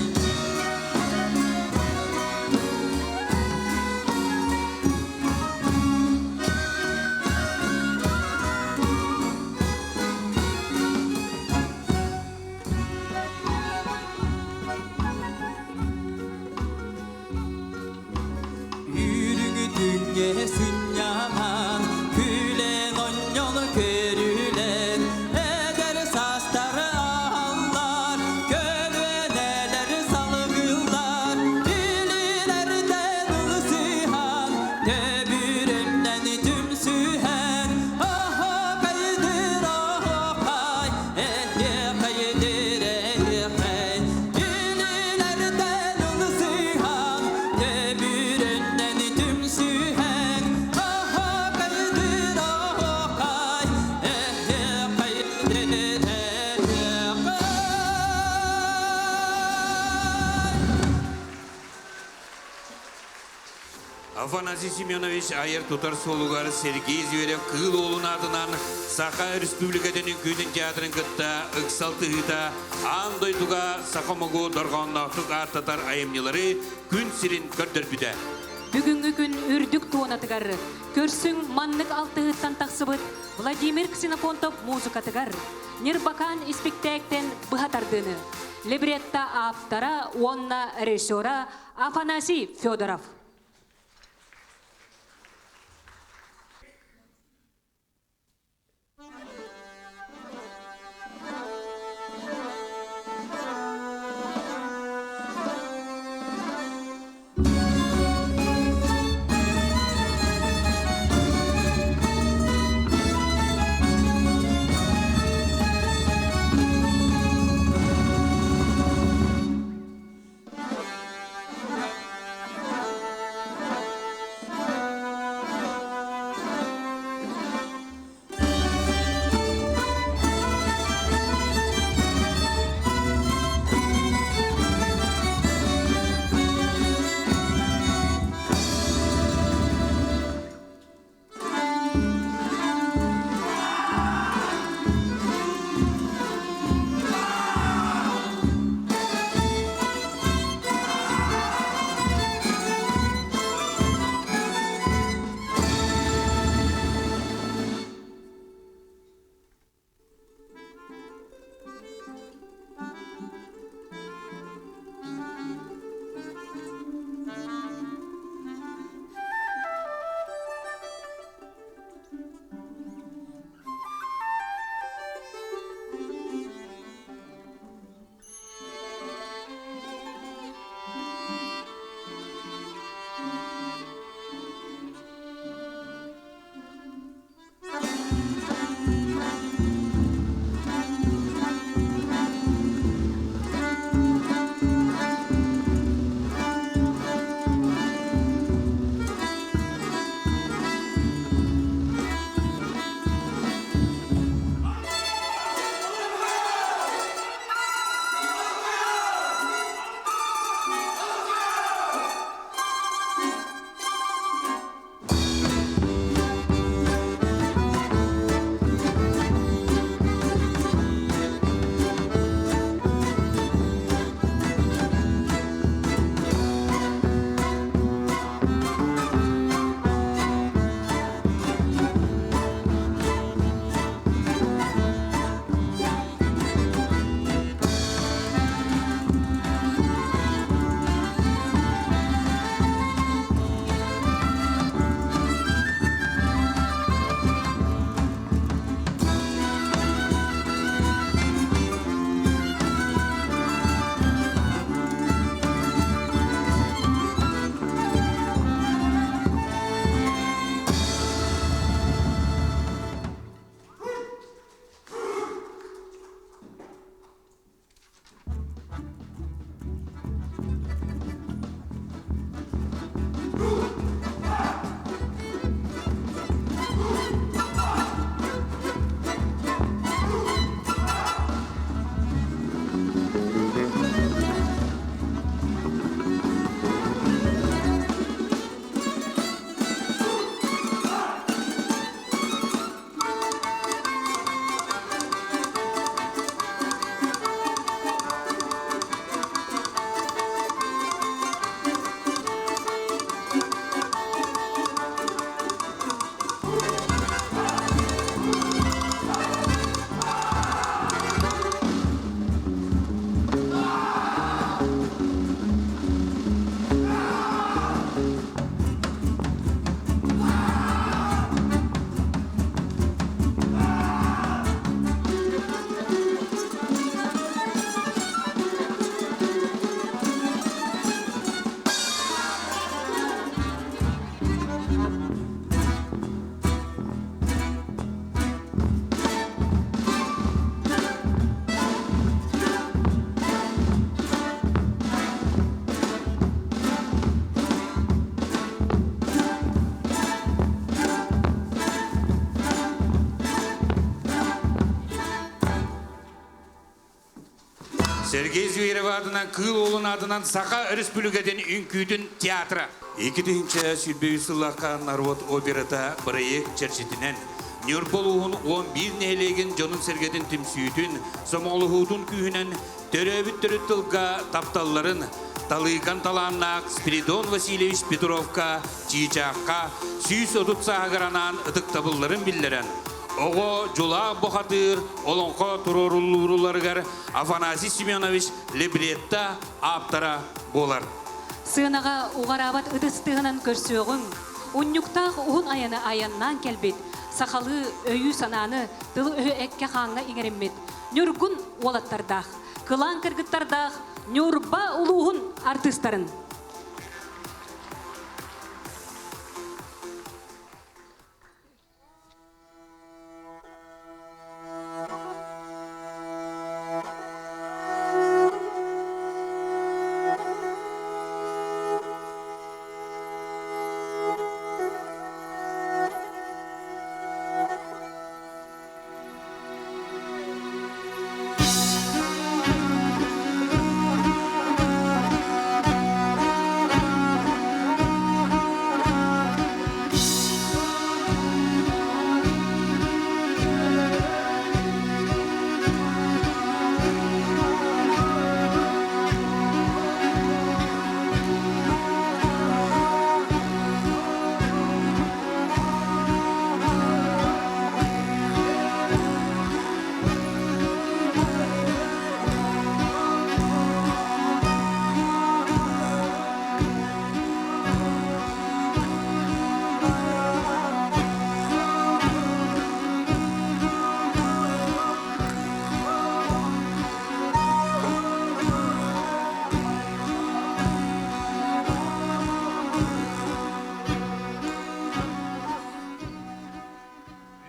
Үрүҥүтүҥҥэ сынньанан, күлэн онньон көрүлэн, эдэр саастар аһаллар, көлүөнэлэр салгыллар, илиилэрдэн ылсыһан, төбүрүннэн түмсүһэн, оһоокайдыр оһоокай, эһиэхэйдир эһиэхэй, илиилэрдэн ылсыһан, төбүрүннэн түмсүһэн, оһоокайдыр оһоокай, эһиэхэйдир эһиэхэй. Афанасий Семенович айар тутар суолугар Сергей Зверев Кыыл Уолун аатынан Саха Республикатын үҥкүүтүн театрын кытта ыкса алтыһыыта аан дойдуга саха омугу дорҕоонноохтук ааттатар айымньылары күн сирин көрдөрбүтэ. Бүгүҥҥү күн үрдүк туонатыгар көрсүҥ маннык алтыһыттан тахсыбыт Владимир Ксенофонтов музыкатыгар Ньырбакаан испиктээктэн быһа тардыыны. Либретто автора уонна режиссера Афанасий Федоров. Сергей Зверев аатынан Кыыл Уолун аатынан Саха Өрөспүүбүлүкэтин үҥкүүтүн театра. 2023 сыллаахха Народ операта бырайыак чэрчитинэн Ньурба улууһун 11 нэһилиэгин дьонун-сэргэтин түмсүүтүн, сомоҕолоһуутун күүһүнэн төрөөбүт төрүт тылга тапталларын талыыкан талааннаах Спиридон Васильевич Петровка Чыычаахха 130 сааһыгар анаан ытыктабылларын биллэрэн, оҕо дьулаах бухатыыр олоҥхо туруоруллууларыгар Афанасий Семенович либретто ааптара буолар. Сыанаҕа уҕараабат ытыс тыаһынан көрсүөҕүҥ, унньуктаах уһун айаны айаннаан кэлбит, сахалыы өйү-санааны, тылы-өһү эккэ-хааҥҥа иҥэриммит ньургун уолаттардаах, кылаан кыргыттардаах Ньурба улууһун артыыстарын.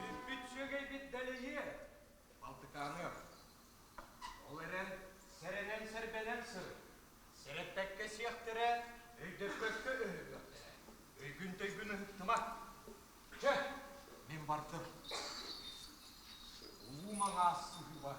Бүппүт сүөгэйбит дэлэйиэ, балтыкааныах. Ол эрэн сэрэнэн-сэрбэнэн сырыт. Сэрэппэккэ сиэхтэрэ, өйдөппөккө өһүрүөхтэрэ. Өйгүн-төйгүн ыһыктыма. Чэ, мин бардым. Улуу маҥаас сыһыыба.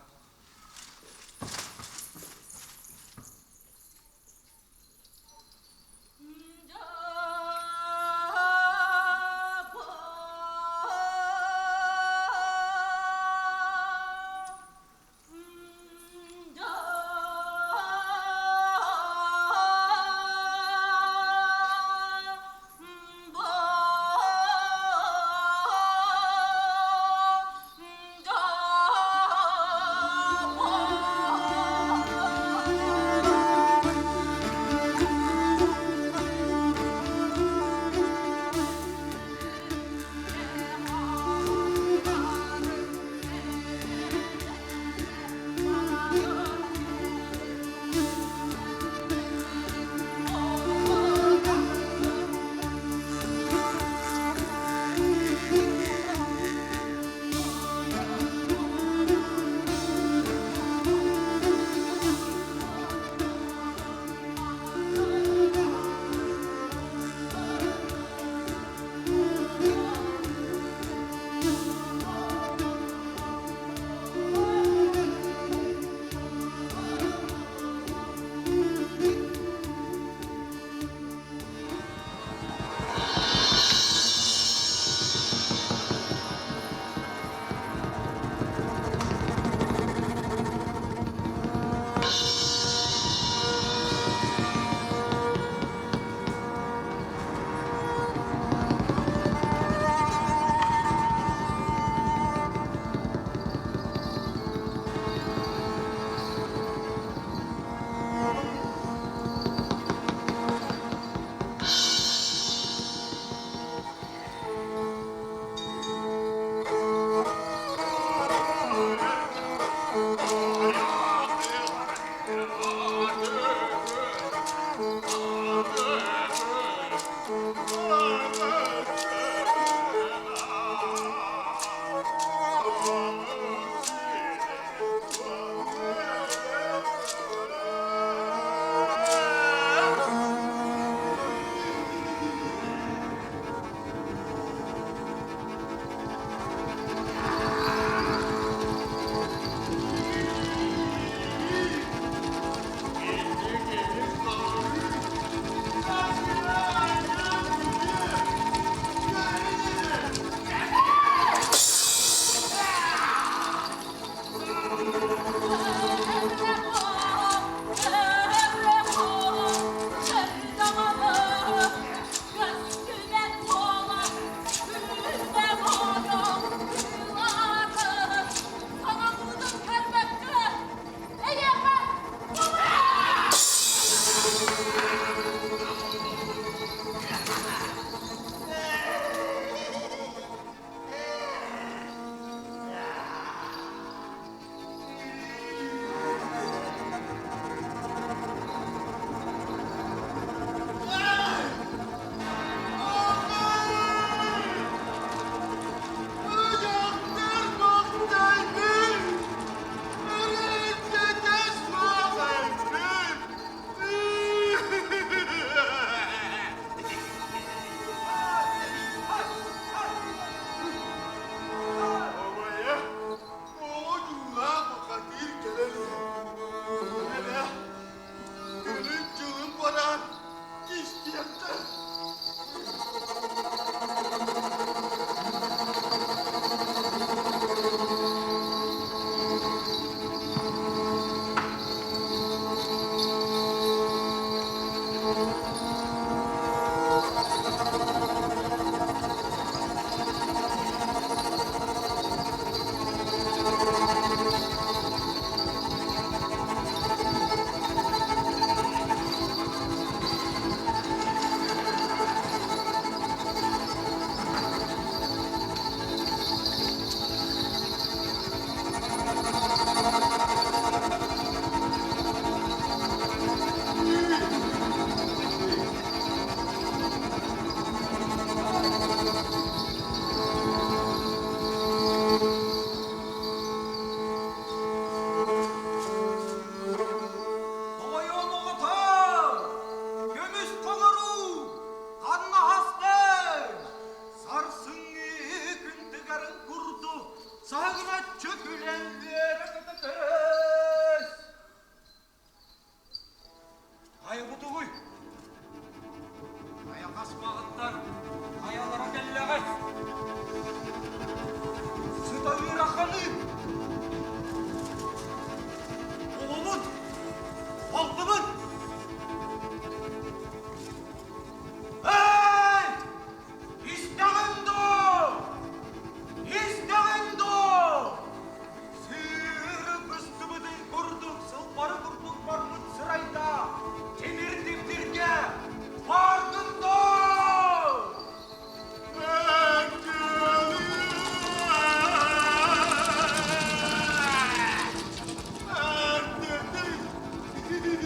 Айыы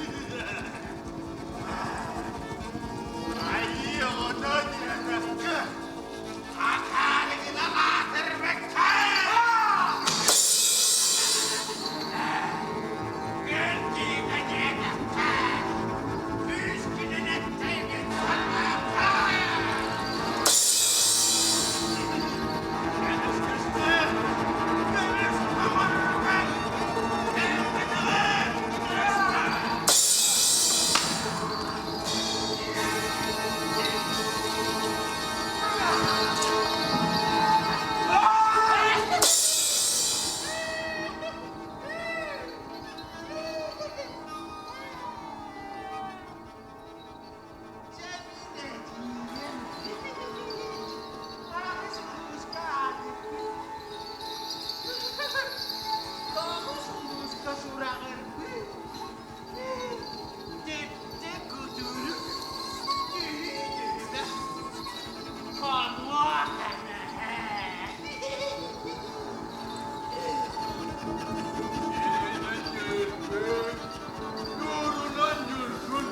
оҕото диэтэххэ, акаарыгынан аатырбыкка! Кырдьыга диэтэххэ, күүскүнэн эттэргин санаата! Көмүс көмүс Nurunан ньургун,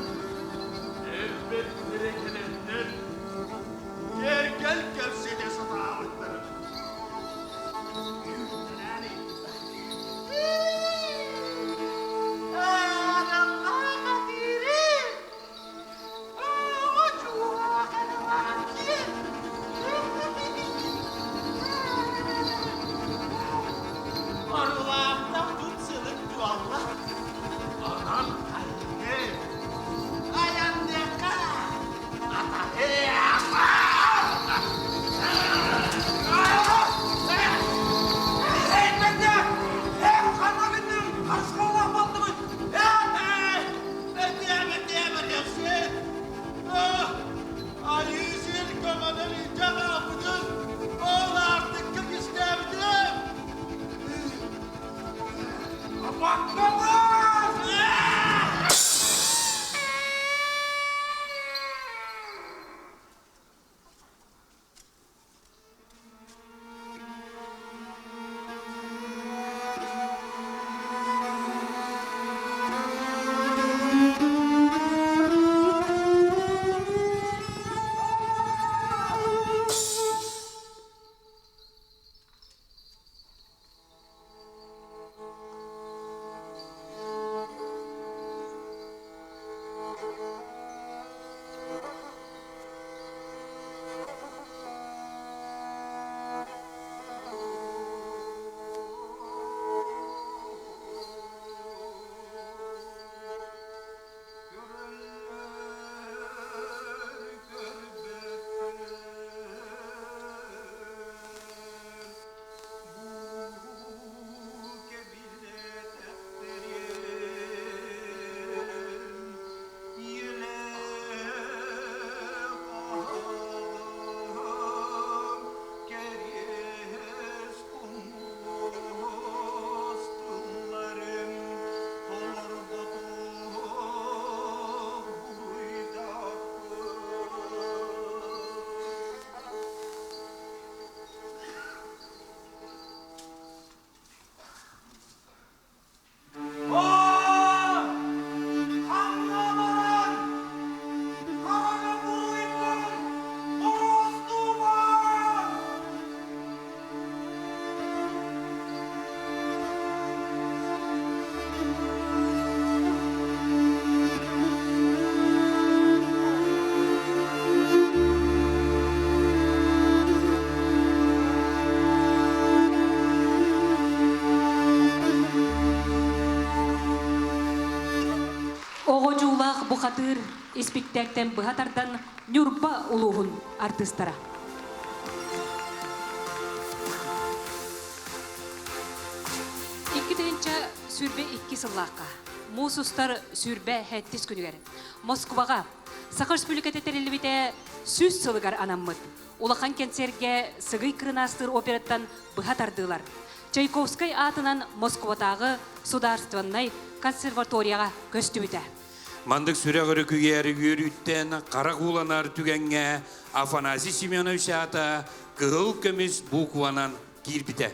элбэттэрэ кэлэннэр, кэргэл кэпсэтэ сатаабыттара. Онон хайгыы, айанныахха, атаһыахха! Айыы сир көмөнөн илдьэ хаалбытын, ол аартыкка кистээбитим. Баккалаас! Оҕо дьуулаах бухатыыр испиктээктэн быһа тардан Ньурба улууһун артыыстара. 2022 сыллаахха муус устар сүүрбэ сэттис күнүгэр Москваҕа Саха Республиката тэриллибитэ 100 сылыгар анаммыт улахан кэнсиэргэ Сыгый Кырынаастыыр операттан быһа тардыылар Чайковскай аатынан Москватааҕы судаарыстыбаннай консерваторияҕа көстүбүтэ. Мандык сүрэх өрүкүйэр үөрүүттэн харах ууланар түгэҥҥэ Афанасий Семенович аата кыһыл көмүс букванан киирбитэ.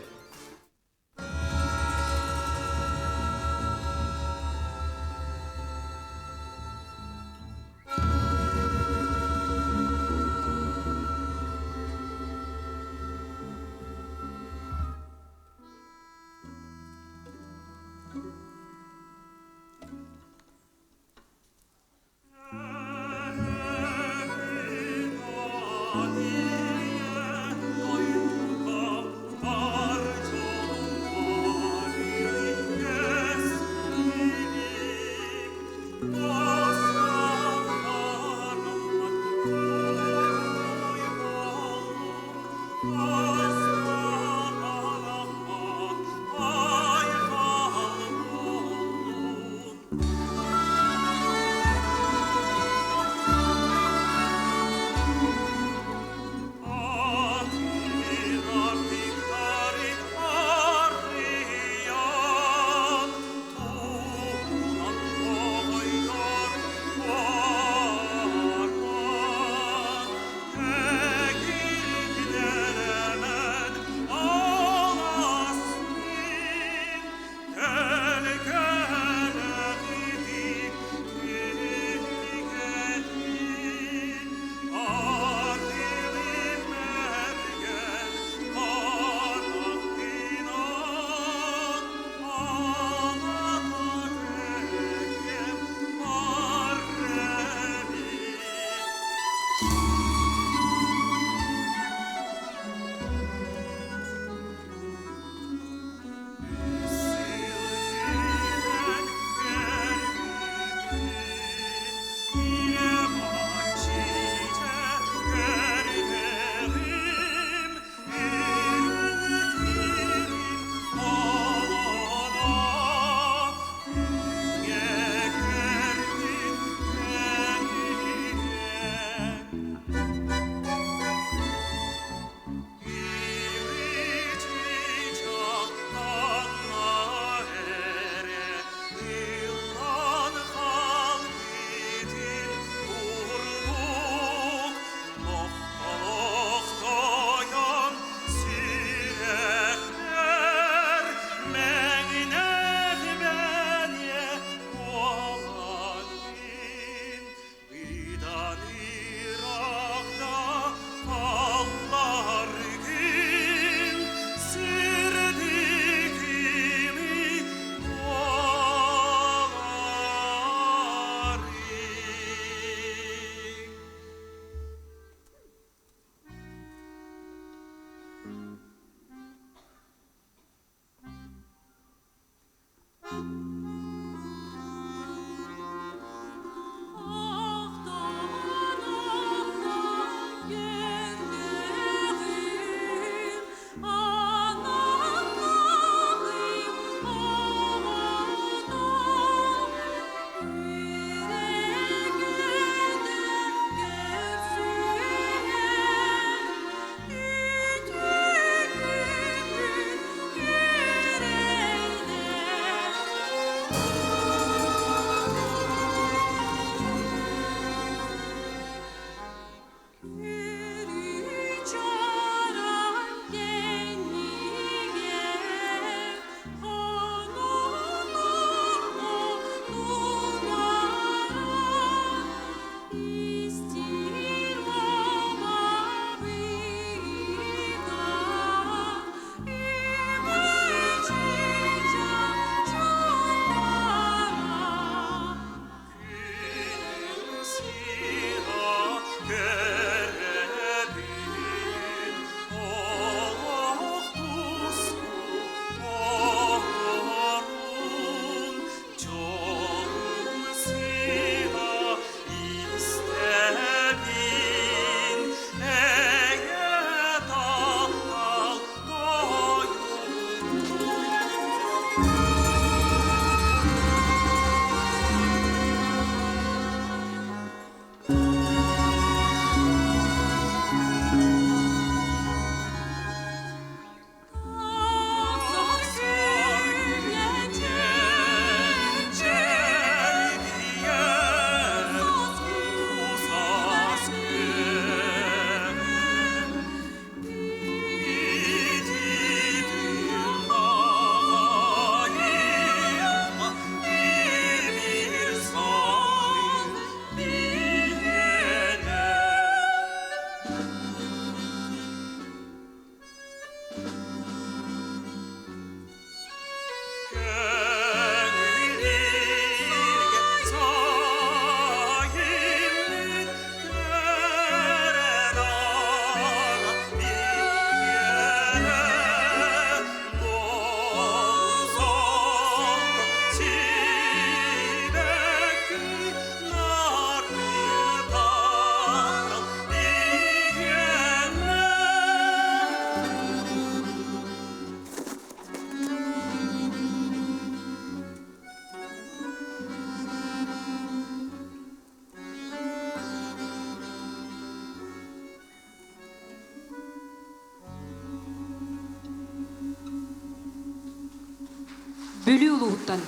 Бүлүү улууһуттан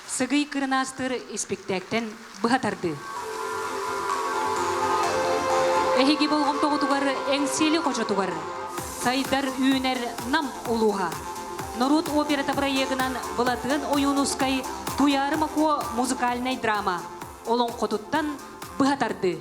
Сыгый Кырынаастыыр испиктээктэн быһа тардыы. Эһиги болҕомтоҕутугар Эҥсиэли хочотугар сайдар үүнэр Нам улууһа. Норуот операта бырайыагынан Былатыан Ойуунускай Туйаары Макуо музыкальнай драма олоҥхотуттан быһа тардыы.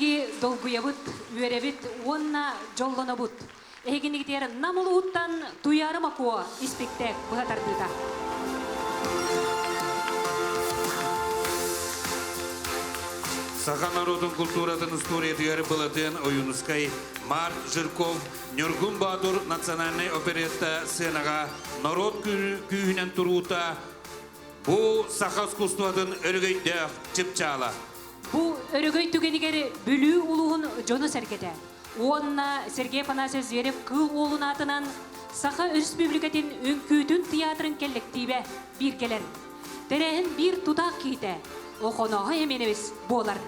биһиги долгуйабыт, үөрэбит уонна дьоллонобут. Эһигинигитигэр Нам улууһуттан Туйаары Макуо испиктээк быһа тардыыта. Саха норуотун культуратын устуоруйатыгар Былатыан Ойуунускай, Марк Жирков, Ньургун Боотур национальнай оперетта сценаҕа норуот күүһүнэн туруута бу саха искусствотын өрөгөйдөөх чыпчаала. Бу өрөгөй түгэнигэр Бүлүү улууһун дьоно-сэргэтэ уонна Сергей Афанасьев Зверев Кыыл Уолун аатынан Саха Өрөспүүбүлүкэтин үҥкүүтүн тыйаатырын кэллэктиибэ бииргэлэр. Тэрээһин биир тутаах киһитэ Охонооһой Эмиэнэбис буолар.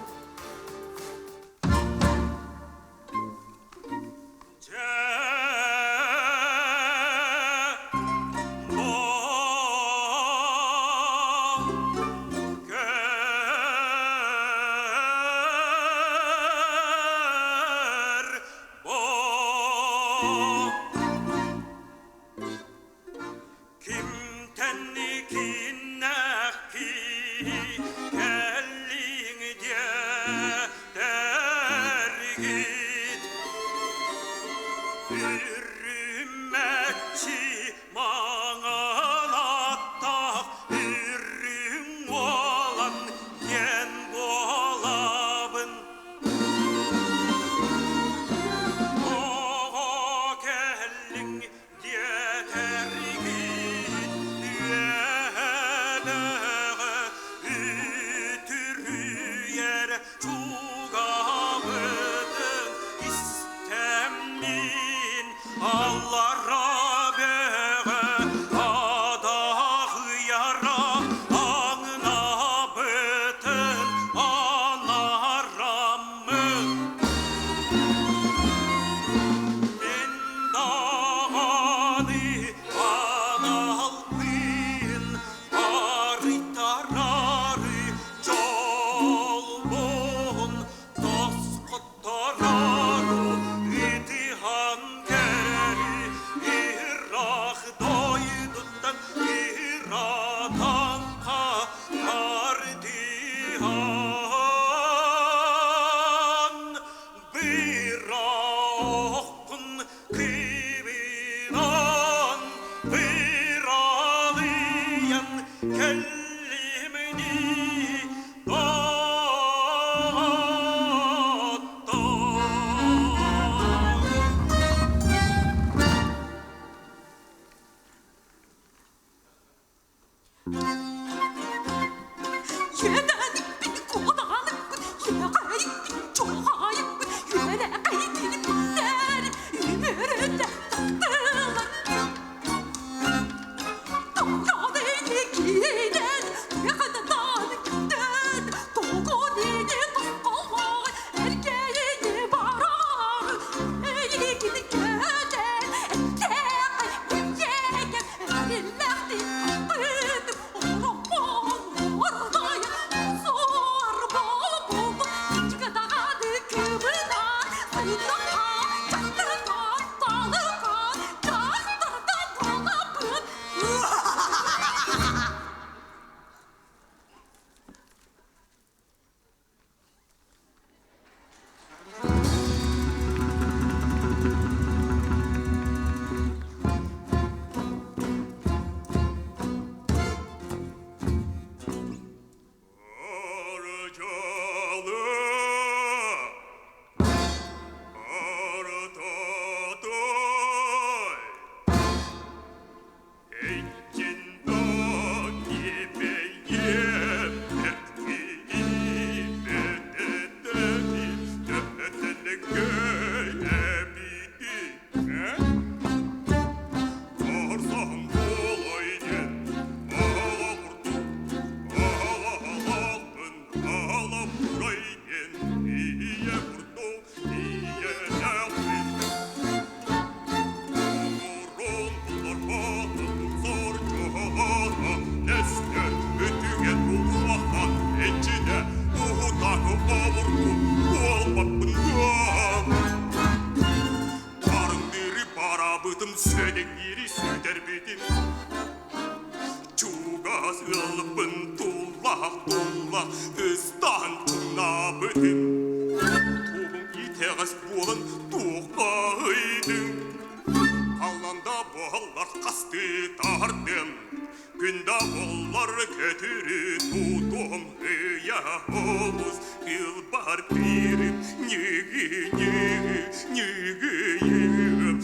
Чөтүрү тутуом ыйа олус кылбар-тыырым ньыгы-ньыгы ньыгыйыым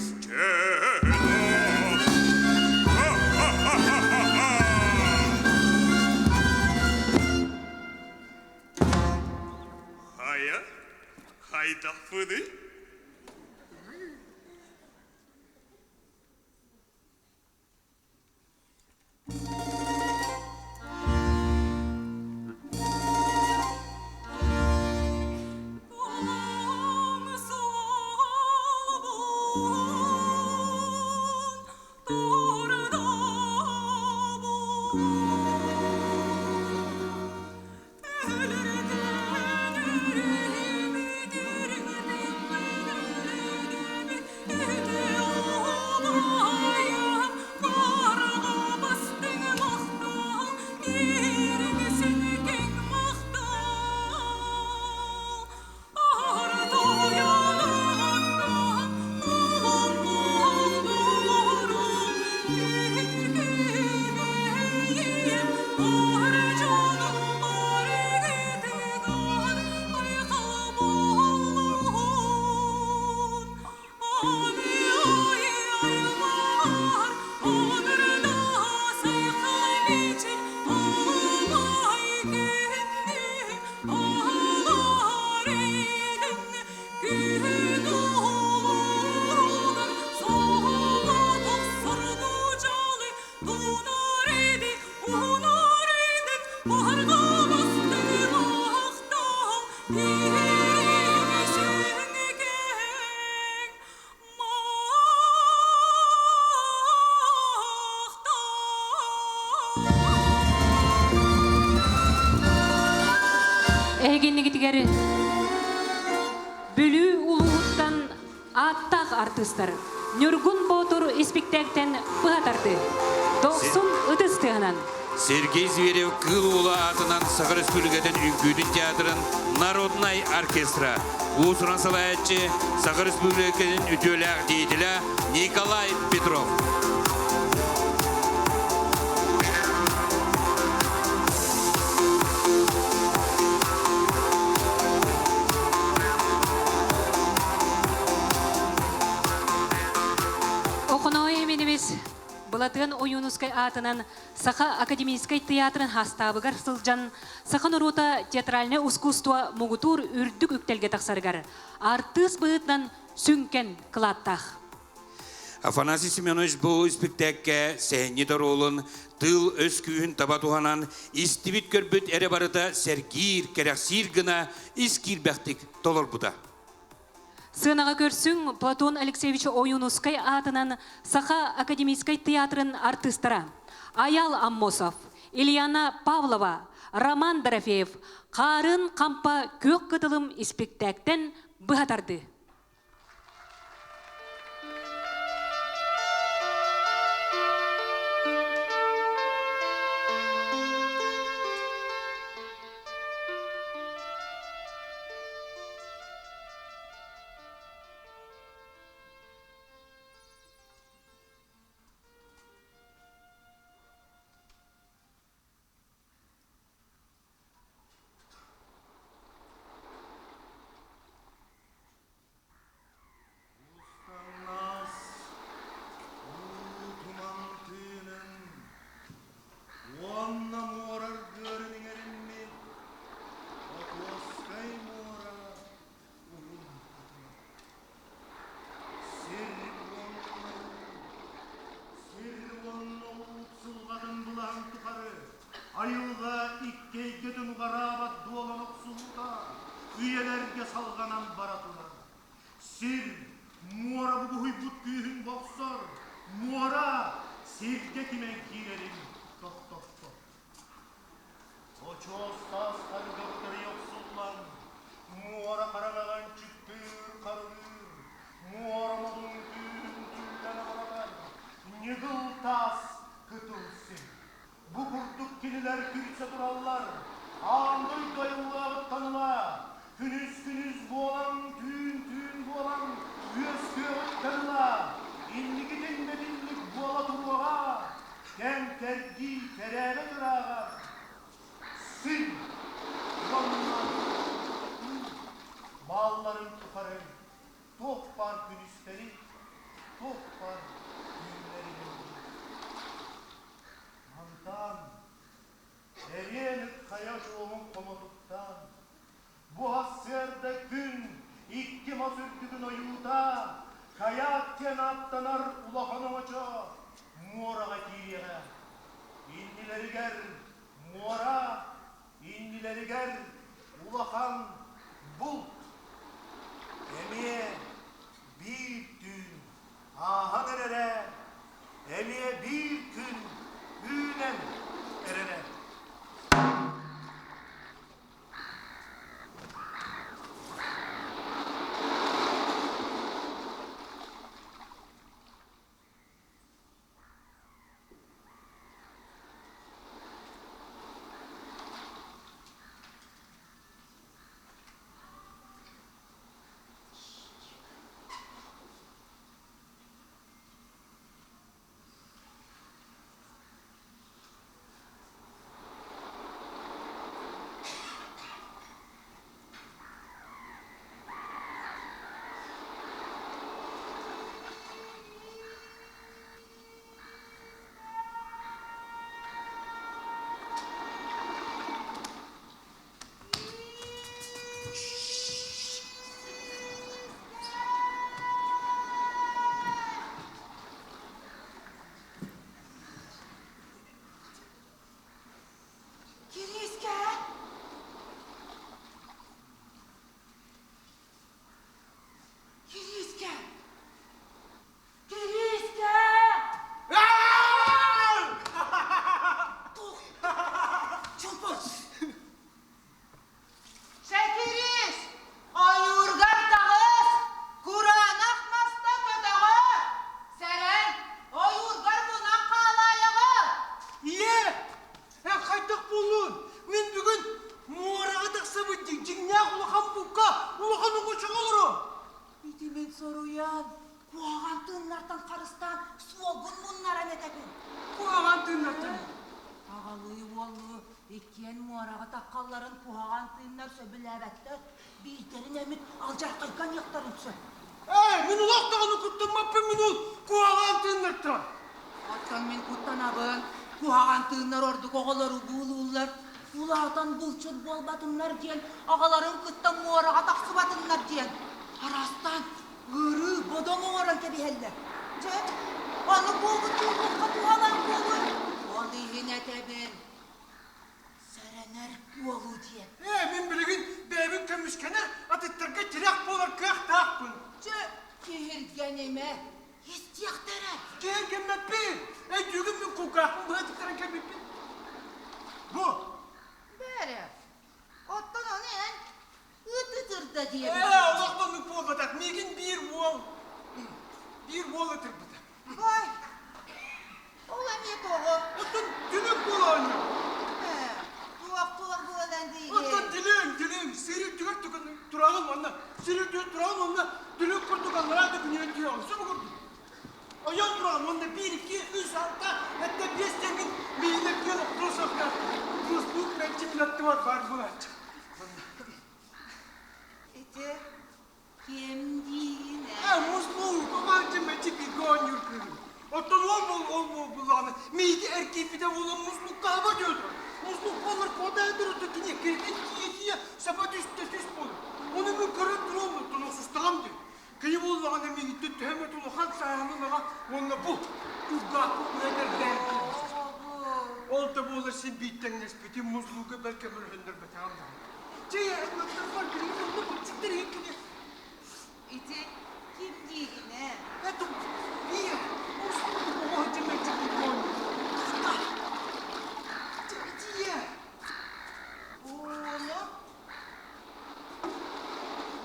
Хайа, хайдахпыный? Эһигиннигитигэр Бүлүү улууһуттан ааттаах артыыстар Ньургун Боотур испиктээктэн быһа тардыы. Дохсун ытыс тыаһынан. Сергей Зверев Кыыл Уола аатынан Саха Республикатын үҥкүүтүн театрын народнай оркестра. Уус-уран салайааччы Саха Республикатын үтүөлээх деятеля Николай Петров. Охоноой Эминибис Былатыан Ойуунускай аатынан Саха академическай театрын хастаабыгар сылдьан саха норуота театральнай искусство муҥутуур үрдүк үктэлгэ тахсарыгар артыыс быһыытынан сүҥкэн кылааттаах. Афанасий Семенович бу испиктээккэ сэһэнньит оруолун тыл өс күүһүн таба туһанан истибит көрбүт эрэ барыта сэргиир, кэрэхсиир гына ис киирбэхтик толорбута. Сыанаҕа көрсүҥ Платон Алексеевич Ойуунускай аатынан Саха академическай театрын артыыстара Аял Аммосов, Ильяна Павлова, Роман Дорофеев Хаарын Хампа күөх кытылым испиктээктэн быһа тардыы. Устаҥнас уу туман тыынын уонна муора аргыарын иҥэриммит Охотскай муора уһун кытыла. Сир уонна сир уонна уу сылҕатын былаһын тухары айылҕа икки эйгэтин уҕараабат дуолан охсуһуута үйэлэргэ салҕанан бара турар. Сир, муора бугуһуйбут күүһүн бохсор, муора сиргэ кимэн киирэрин тохтоппот. Очуос таастар бөхтөрүй охсуллан, муора хараҥаҕа ынчыктыыр харылыыр, муора модун күүһүн түллэн абыратар, ньыгыл таас кытыл сир. Бу курдук кинилэр күлсэ тураллар, аан дойду айыллыаҕыттан ыла, күнүс-күнүс буолан, түүн-түүн буолан, үөскүөҕүттэн ыла, инникитин да итинник буола туруоҕа, кэм-кэрдии кэрээбэт ырааҕар. Хайа чуомун хомотуттан, Бу сарсыарда күн икки мас үрдүгүн ойуута каяк диэн ааттанар улахан оҥочо муораҕа киириэҕэ. Иннилэригэр муора, иннилэригэр улахан булт. Эмиэ биир түүн ааһан эрэрэ, эмиэ биир күн үүнэн эрэрэ. Кириискэ! Кириискэ! Кириискэ! Чолбон! Сэкириис! Ойуургар таҕыс! Кураанах маста көтөҕө! Сэрэн, ойуургар мунан хаалаайаҕы! Ийээ! Эн хайдах буоллун? Мин бүгүн муораҕа тахсабыт дьиҥнээх улахан букка улахан оҥочоҕо олорон. Ити мин соруйан, куһаҕан тыыннартан харыстаан суолгун муннаран этэбин. Куһаҕан тыыннартан? Аҕалыы уоллуу иккиэн муораҕа таххалларын куһаҕан тыыннар сөбүлээбэттэр, биирдэрин эмит алдьархайга аньыахтарын сөп. Ээ, мин олох даҕаны куттаммаппын мин ол куһаҕан тыыннартан. Оттон мин куттанабын, куһаҕан тыыннар ордук оҕолору буулууллар, улаатан булчут буолбатыннар диэн, аҕаларын кытта муораҕа тахсыбатыннар диэн, араастаан ыарыы бодоҥ оҥорон кэбиһэллэр. Дьэ, аны буолбут буолуохха туһалаах буолуо. Ол иһин этэбин, сэрэнэр буолуу диэн. Ээ, мин билигин бэйэбин көмүскэнэр, атыттарга тирэх буолар кыахтаахпын. Дьэ, киһиргэнимэ, истиэхтэрэ. Киһиргэммэппин! Өйдүүгүн мин кулгаахпын быһа тыктаран кэлбиппин. Бу! Бээрэ, оттон ону эн ыт ытырда диэбит. Ээ, олох да оннук буолбатах. Миигин биир уол, биир уол ытырбыта. Бай, ол эмиэ тоҕо? Оттон түмүк буола оонньуу. Ээ, туох-туох буолан диигин? Оттон дилиҥ, дилиҥ, сири үрдүгэр тураҕын уонна сири үрдүгэр тураҕын уонна дүлүҥ курдук аллараа да күнүөн түһэҕин. Сөбө курдук. Ойон тураҕын уонна биир, икки, үс, алта, этте биэс диэҥҥин миигин эргийэн охтуо суохтаах. Муспут мэлдьи мин аттыбар баар буолааччы. Ити ким диигин Ээ, муслуу, командым мэлдьи бииргэ оонньуур кыыһым. Оттон ол буол ол буол буллаҕына мииги эргийбитэ буолан муслуктаабат үһү. Муслук буоллар куотаан турар кини киритин тиийэ-тиийэ саба түстэ түс буолар. Ону мин көрөн туруом оттон охсустаҕым дии. Кини буоллаҕына миигиттэн төһө эмэ улахан сааһынан аҕа уонна бу кулгаахпын быһа кэрдээн Ол да буолар син биир тэҥнэспитим муслууга бэркэ мөлөһүннэрбэтэҕим даҕаны. Чэй, аймахтарбар билигин онно бырчыттар иһиккини. Ити ким диигин ээ? Это Ия, муслук оҕо дьэмэччик Тахта! Ити Ия! Буну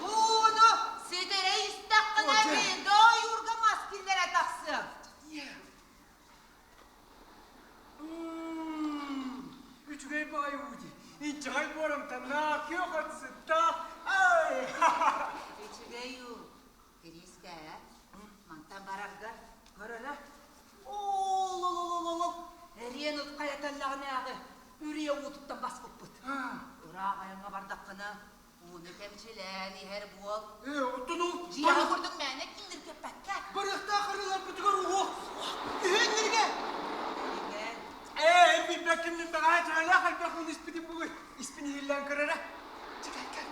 Буну ситэрэ истэххинэ мин да ойуурга мас киллэрэ тахсыам. Үчүгэй баҕайы уу дии. Инчэҕэй буорамтаннаах, күөх от сыттаах. Ай! Үчүгэй уу. Кириискэ, мантан барарга көрөрө. Ол-ол-ол-ол-ол, эриэн ыт хайа тэллэҕинээҕи үрүйэ уутуттан баспыппыт. Ыраах айаҥҥа бардаххына, ууну кэмчилээн иһэр буол. Ээ, оттон ол Дьиэҕэ курдук мээнэ кииниргэппэккэ. Барыахтаах арыыларбытыгар уһуох. Үһүөннэргэ. Иҥэн. Ээ, эн билбэккин мин бэҕэһээ чээлээх элбэх ууну испитим буолуой. Испин иһиллээн көр эрэ. Чэ, кэл, кэл.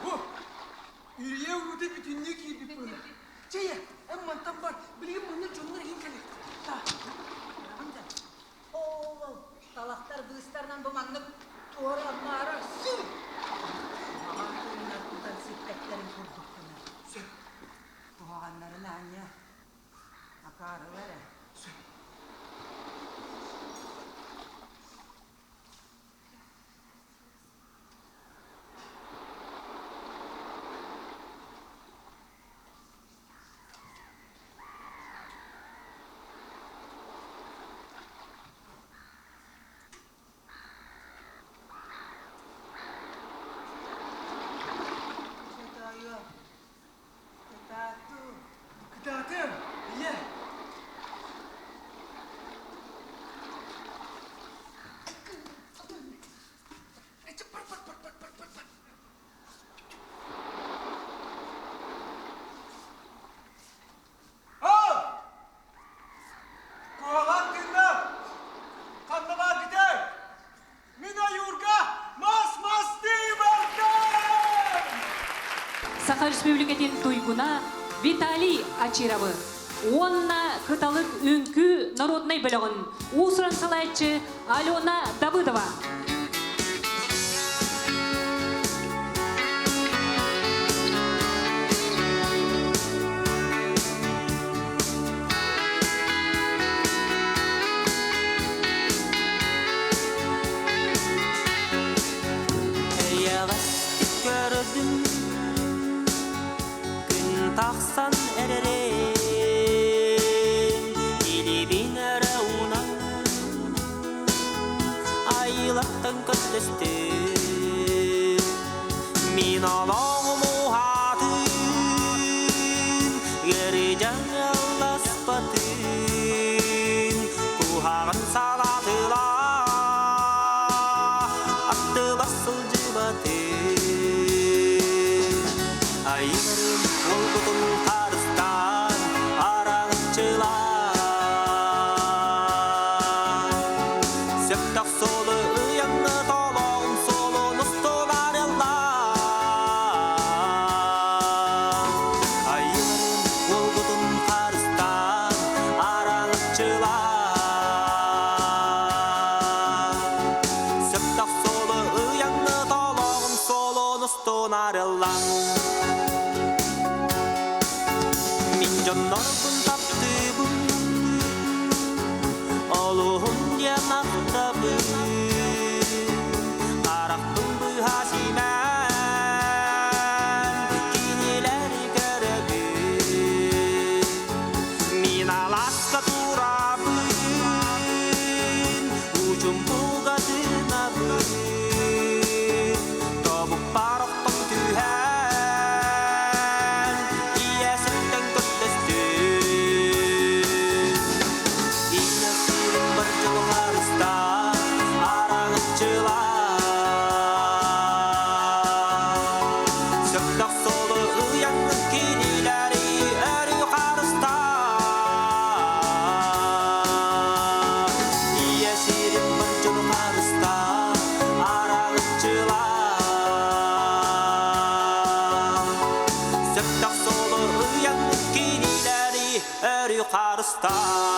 Бу, үрүйэ уута бүтүннүү киирбит быһыылаах. Чэ, ийэ, эн мантан бар, билигин манна дьоннор иһин кэлиэхтэрэ. Ол, ол, талахтар быыстарынан бу маннык туора-маара сүр! Куһаҕан тыыннар тутан сиппэттэрин курдук гынар. Сөп. Куһаҕаннарын аанньа акаарылар ээ. Сөп. Дьэ, тоойуом, кытаатыы. Кытаатыам, ийэ. Бар, бар, бар, бар, бар, бар, бар. Ал! Куһаҕан тыыннаах! Ханна бааргытай? Мин ойуурга мас мастыы бардым! Саха Республикатын туйгуна Виталий Ачировы уонна Кыталык үҥкүү народнай бөлөҕүн уус-уран салайааччы Алена Давыдова. Эйэҕэстик көрдүм күн тахсан эрэрин илиибин эрэ уунан айылаттан көрдөстүм мин олоҕум уһаатын ыарыдьан ылласпатын куһаҕан салаатыла аттыбар сылдьыбатын айыларым уолгутун харыстаан араҥаччылаан сөптөөх суолу ыйаҥҥа толоҕун суолун устун арыаллаан айыларым уолгутун харыстаан араҥаччылаан сөптөөх суолу ыйаҥҥа толоҕун суолун устун арыаллаан мин дьоннорбун таптыыбын олуһун диэн ахтабын харахпын быһа симээн кинилэри көрөбүн мин алааска турабын учумпуга тыынабын тобукпар охтон түһэн ийэ сиртэн көрдөстүм ийэ сирин бар дьону харыстаан араҥаччылаан сөптөөх суолу ыйаҥҥын кинилэри өрүү харыстаан ийэ сирин бар дьону харыстаан араҥаччылаан сөптөөх суолу ыйаҥҥын кинилэри өрүү харыстаан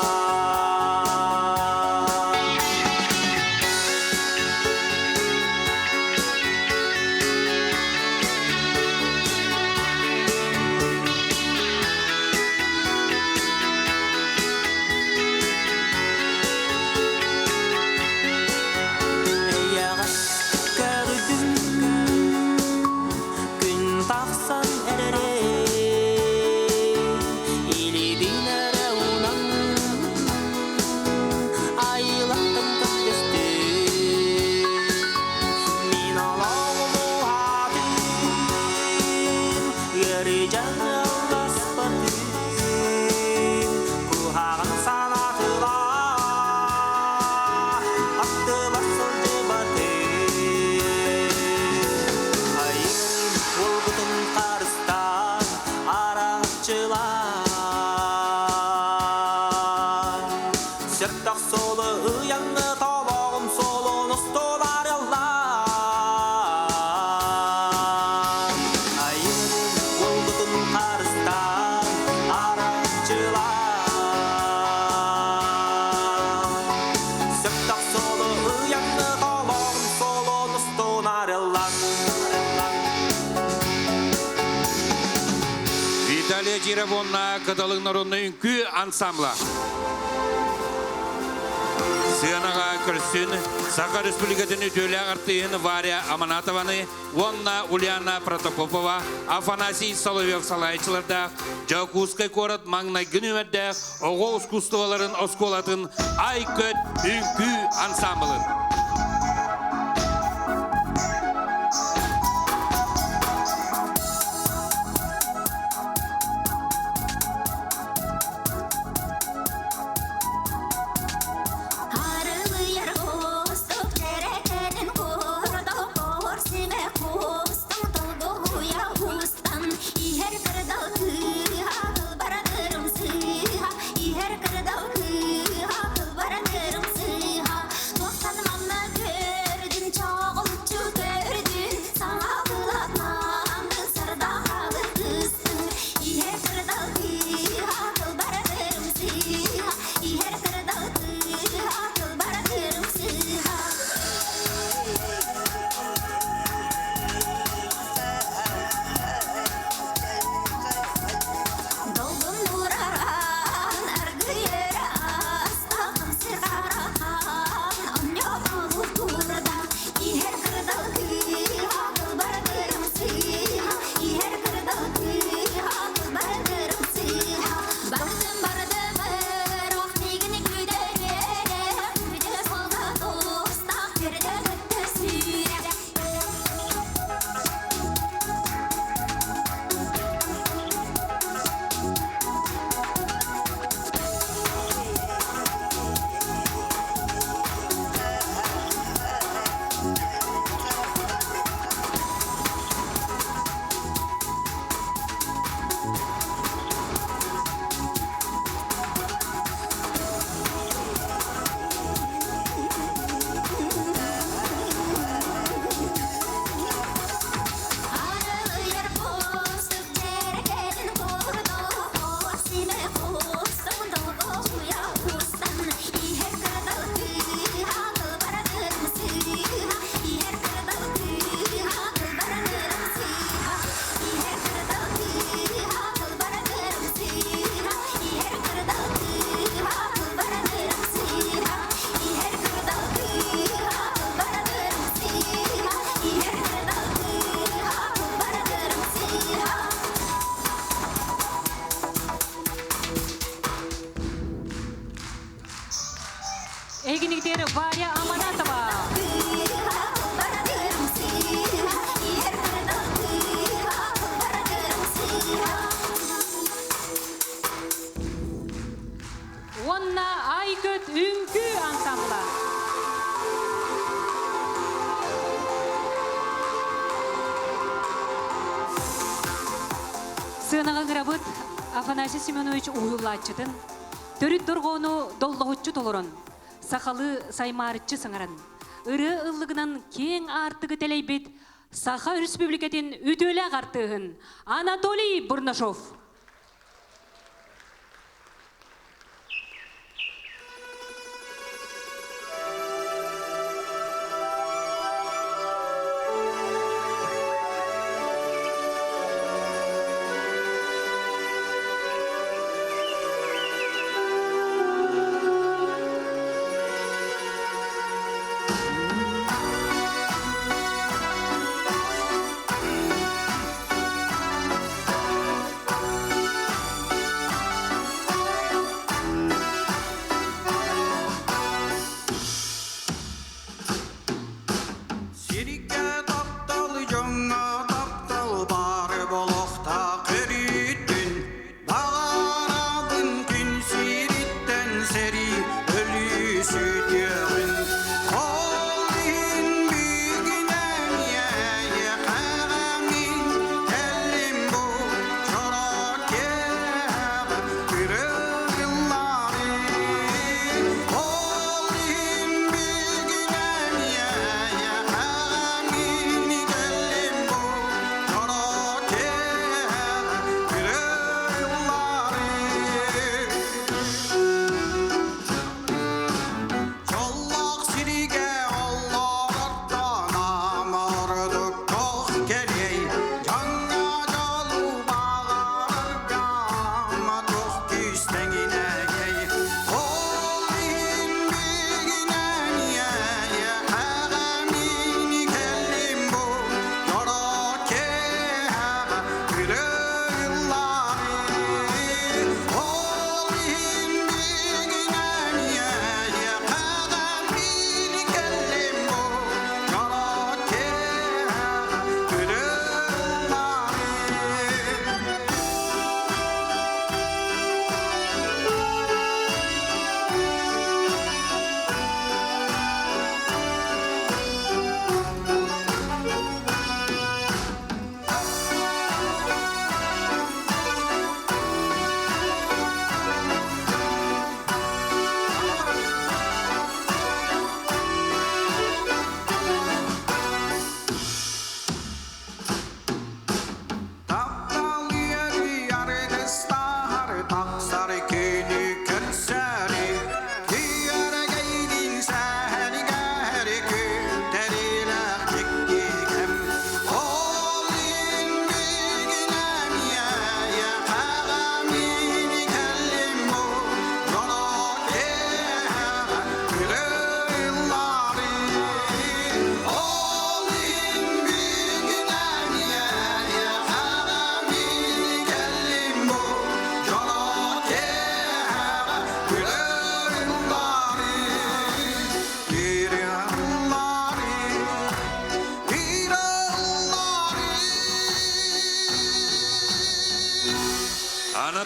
Эйэҕэс көрдүм күн тахсан эрэрин илиибин эрэ уунан Анатолий Очиров уонна Кыталык народнай үҥкүү ансамбла. Сыанаҕа көрсүн Саха Республикатын үтүөлээх артыыһын Варя Аманатованы уонна Ульяна Протопопова, Афанасий Соловьев салайааччылардаах Дьокуускай куорат маҥнайгы нүөмэрдээх оҕо ускуустубаларын оскуолатын Ай-Көт үҥкүү ансамблын. Арылыйар кустук дьэрэкэнин курдук Ор симэ кустуҥ толгуйа устан Иһэр кырдал кыыһа кылбаратырым сыыһа Иһэр кырдал кыыһа кылбаратырым сыыһа Туохтан манна көрдүн чоҕулуччу көрдүн Саҥа былатнанды сардаҕалы кыстың Иһэр кырдал кыыһа кылбаратырым сыыһа Иһэр кырдал кыыһа кылбаратырым сыыһа Долгун дураран аргыйыр астан сырғарахан онньоҕолу турда Иһэр кырдал кыыһа кылбардырым сыыһа Иһэр кырдал кыыһа кылбардырым сыыһа Бардым бардым ырах мигин күдерere Күдө солда тостақ күрдө көттө сүүрэ. Арылыйар кустук дьэрэкэнин курдук Ор симэ кустуҥ долгуйа устан Иһэр кырдал кыыһа кылбаратырым сыыһа Иһэр кырдал кыыһа кылбаратырым сыыһа Иһэр кырдал кыыһа кылбаратырым сыыһа Иһэр кырдал кыыһа кылбаратырым сыыһа Иһэр кырдал кыыһа кылбаратырым сыыһа Иһэр кырдал кыыһа кылбаратырым сыыһа. Эгиниктер Варя Аманатова. Кылбаратырым сыыһа Иһэр кырдал кыыһа кылбаратырым сыыһа. Уонна Ай-Көт үҥкүү ансамбла. Сыанаҕа ыҥырабыт Афанасий Семенович уһуйуллааччытын, төрүт дорҕоону доллоһуччу толорон, сахалыы саймаарыччы саҥаран, ырыа ыллыгынан киэҥ аартыгы тэлэйбит Саха Өрөспүүбүлүкэтин үтүөлээх артыыһын Анатолий Бурнашов.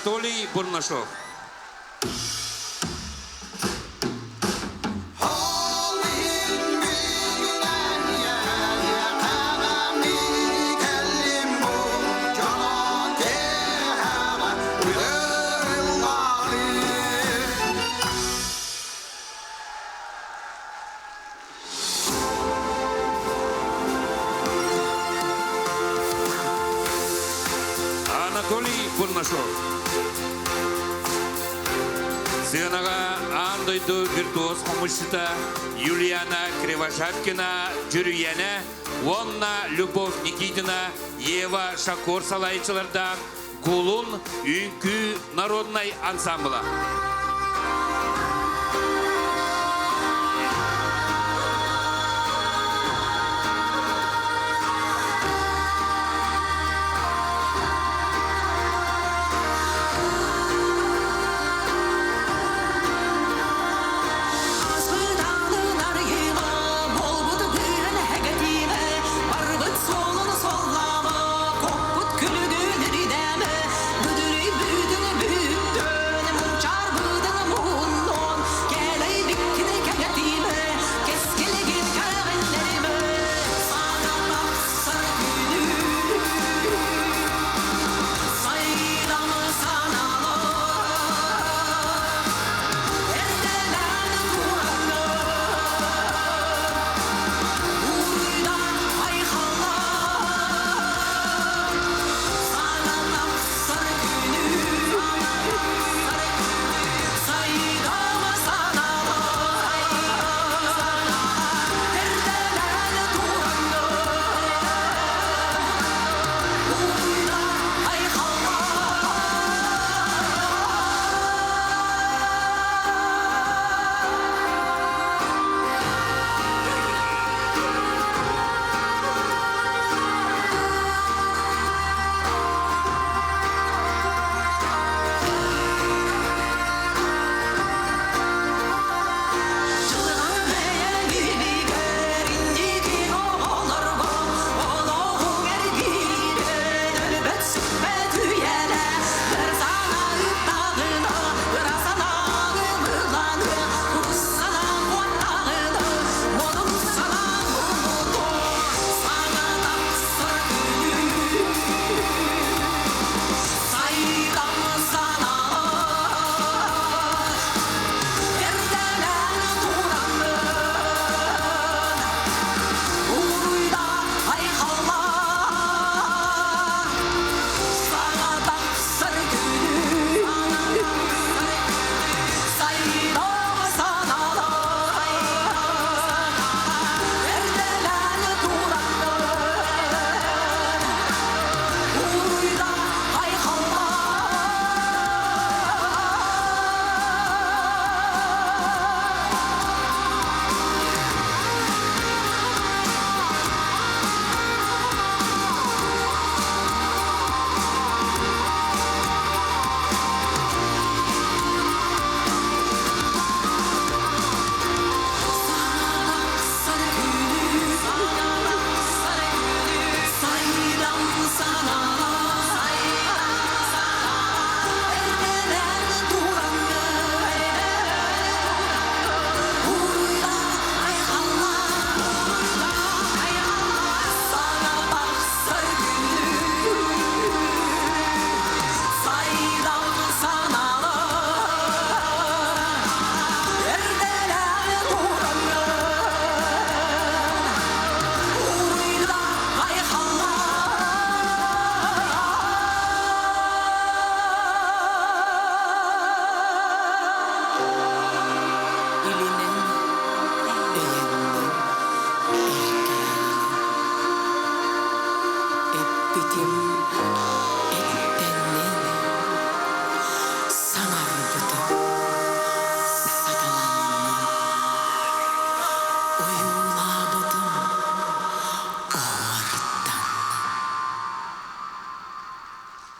Анатолий Бурнашов. Анатолий Бурнашов. Сыанаҕа аан дойду виртуоз хомусчута Юлиана Кривошапкина Дьүрүйэнэ уонна Любовь Никитина Ева Шакор салайааччылардаах Кулун үҥкүү народнай ансамбла.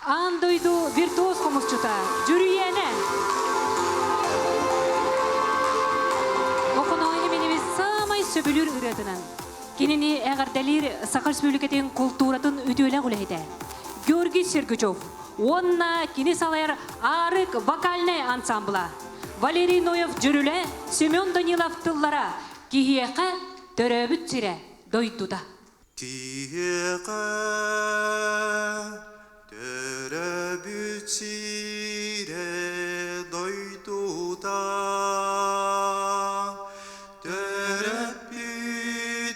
Аан дойду виртуоз хомусчута Дьүрүйээнэ! Охоноойну минибит саамай сөбүлүүр ырыатынан кинини эҕэрдэлиир Саха Республикатын култууратын үтүөлээх үлэһитэ Георгий Сергучев. уонна кини салайар Аарык вокальнай ансамбла. Валерий Ноев дьүрүлэ, Семен Данилов тыллара киһиэхэ төрөөбүт сирэ, дойдута. Киһиэхэ төрөөбүт сирэ дойдута төрөппүт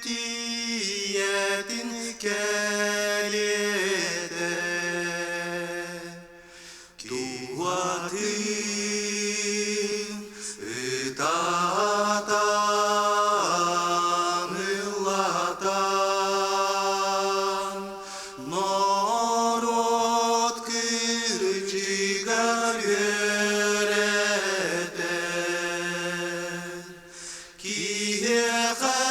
ийэтин кэриэтэ Туатын ытаатан ыллатан норуот кырдьыгар үөрэтэр Киһиэхэ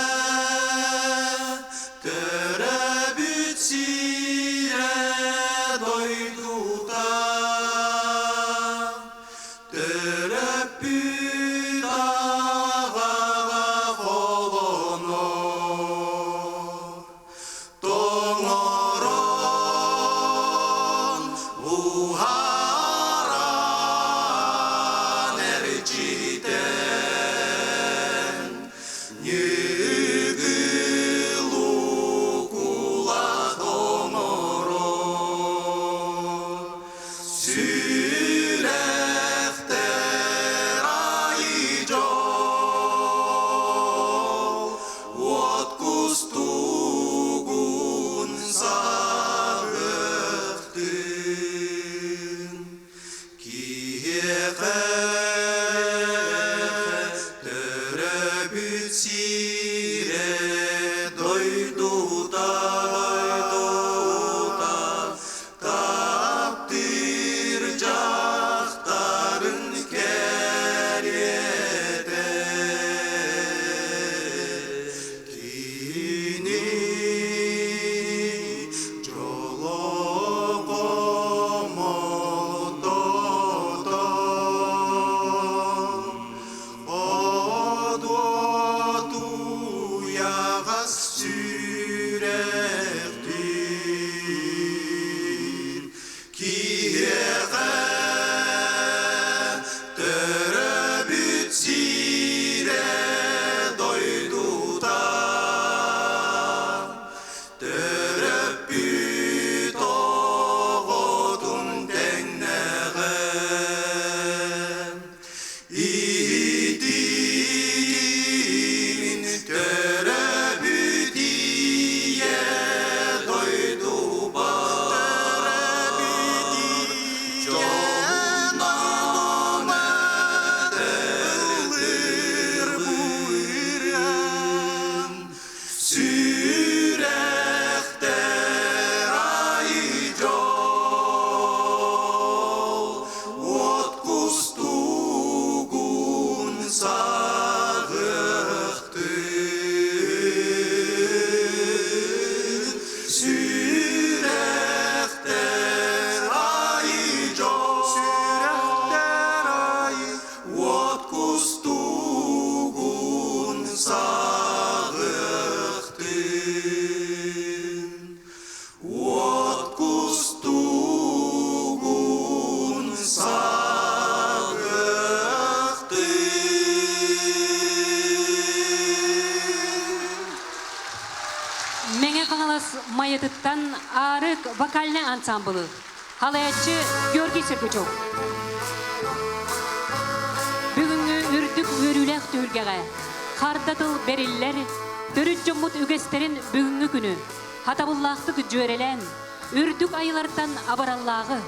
төрөөбүт сирэ дойдута төрөппүт аҕаҕа холонор Тоҥорон, уһаран эрчитэн, ньыгыл укула тоҥорон, сүрэхтэр айыы дьол, Уот кустугун саҕыктын, киһиэхэ төрөөбүт сирэ дойдута таптыыр дьахтарын кэриэтэ кини дьоло хомотото Одуотуйаҕас сүрэхтиин киһиэхэ төрөөбүт сирэ дойдута төрөппүт оҕотун тэҥнэҕэ Иитиин төрөөбүт ийэ дойдубар дьонум ыллыыр буйран Сүрэхтэр айыы дьол, уот кустугун саҕыахтын. Сүрэхтэр айыы дьол, сүрэхтэр айыы Уот кустугун саҕыахтын, уот кустугун саҕыахтын. Мэҥэ Хаҥалас Майатыттан Аарык вокальнай ансамблы Халаяччы Георгий Сергучев. Бүгүҥҥү үрдүк үөрүүлээх түһүлгэҕэ харда тыл бэриллэр, төрүт дьоммут үгэстэрин бүгүҥҥү күнү хатабыллаахтык дьүөрэлээн, үрдүк айылартан абыраллааҕы,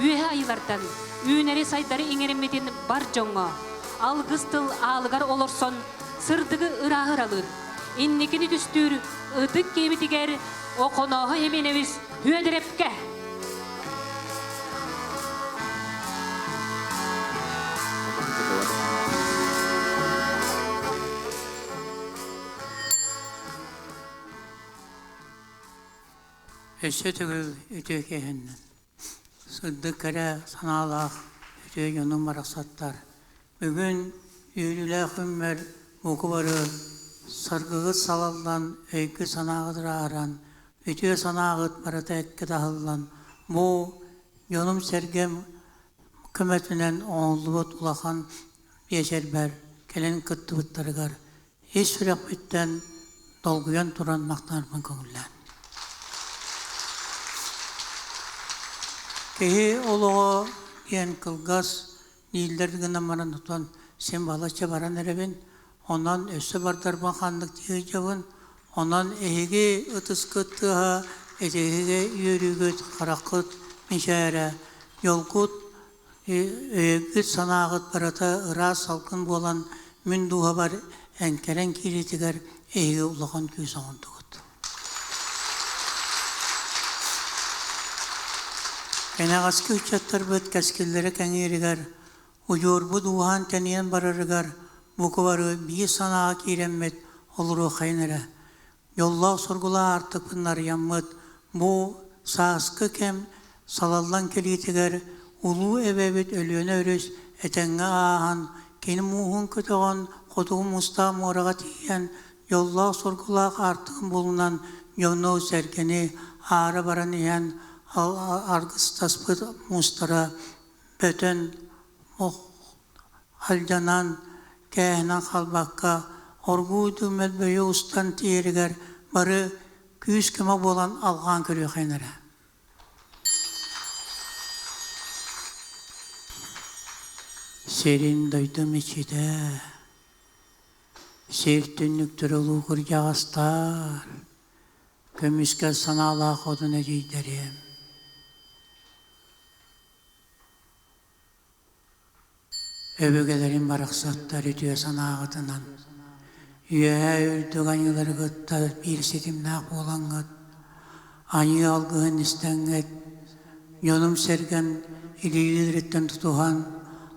үөһэ айылартан үүнэри-сайдары иҥэриммитин бар дьоҥҥо алгыс тыл аалыгар олорсон сырдыгы ырааһыралыыр, инникини түстүүр ытык киһибитигэр Оконооһо Еменевич Үөдэрэпкэ! Өссө төгүл үтүө киэһэннэн. Сырдык кэрэ санаалаах үтүө дьонум барахсаттар. Бүгүн үөрүүлээх күммэр бука бары саргыгыт салаллан, өйгүт-санааҕыт ырааран, үтүө санааҕыт барыта эккэ таһыллан, бу Дьонум-сэргэм көмөтүнэн оҥоһуллубут улахан биэчэрбэр кэлэн кыттыбыттарыгар ис сүрэхпиттэн долгуйан туран махтанарбын көҥүллээн. Киһи олоҕо диэн кылгас дииллэр гынан баран отон син балачча баран эрэбин. Онон өссө бардарбын ханнык дии Онон эһиги ытыскыт тыаһа, эһиги үөрүүгүт, хараххыт мичээрэ, дьолгут, өйгүт санааҕыт барыта ыраас салгын буолан мин дууһабар эҥкэрэн киириитигэр эһиги улахан күүс оҥордугут. Кэнэҕэски ыччаттарбыт кэскиллэрэ кэҥииригэр, удьуорбут ууһаан-тэнийэн барарыгар бука бары биир санааҕа киирэммит олоруоххайын эрэ. Дьоллоох-соргулаах аартыкпын арыйаммыт бу сааскы кэм салаллан кэлиитигэр улуу эбэбит Өлүөнэ өрүс этэҥҥэ ааһан, кини мууһун көтөҕөн хотугу муустаах муораҕа тиийэн, дьоллоох-соргулаах аартыгын булунан дьону-сэргэни аара баран иһэн аргыстаспыт муустара бөтөн алдьанан, кээһэнэн хаалбакка, оргууй мөлбөйө устан тиийэригэр бары күүс-көмө буолан алҕаан көрүөххүн эрэ. Сирин дойдум иччитэ, сир түннүктэрэ улуу кырдьаҕастар, көмүскэл санаалаах одун эдьиийдэриэм. Өбүгэлэрим барахсаттар үтүө санааҕытынан, үөһээ үрдүк айыылары кытта биир ситимнээх буолаҥҥыт, айыы алгыһын истэҥҥит, дьонум-сэргэм илиилэриттэн тутуһан,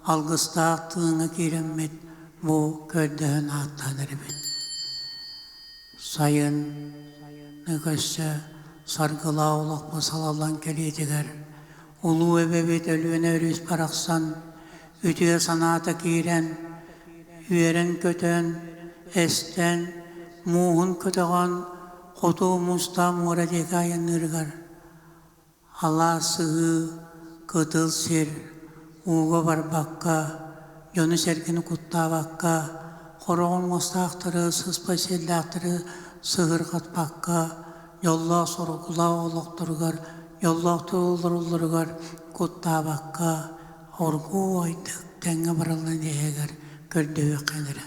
алгыстаах тыыҥҥа киирэммит бу көрдөһөн ааттаан эрэбит. Сайын өссө саргылаах олохпут салаллан кэлиитигэр Улуу эбэбит Өлүөнэ өрүс барахсан үтүө санаата киирэн, үөрэн-көтөн, эстэн, мууһун көтөҕөн хоту муустаах муора диэки айанныырыгар алаас сыһыы, кытыл сир, ууга барбакка, дьону-сэргэни куттаабакка, хороҕор муостаахтары, сыспай сиэллээхтэри сыһырҕатпакка, дьоллоох-соргулаах олохторугар, дьоллоохтук олороллоругар куттаабакка, оргууйдук тэҥҥэ баралларын иһигэр көрдөһүөххэ эрэ.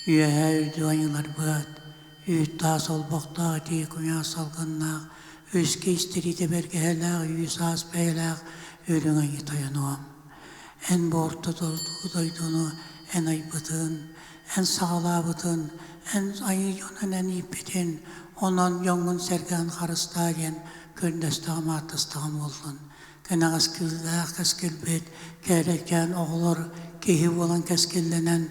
Үөһээ үрдүк айыыларбыт, үүт-таас олбохтоох итии куйаас салгыннаах, үскэ истириитэ бэргэһэлээх үүс-аас бэйэлээх үрүҥ айыы тойонуом. Эн бу орто дойдуну эн айбытын, эн саҕалаабытын, эн айыы дьонун эн ииппитин, онон дьоҥҥун сэргээн харыстаа диэн көрдөстөҕүм ааттастаҕым буоллун. Кэнэҕэс кыыллаах кэскилбит, кээрэкээн оҕолор киһи буолан кэскиллэнэн,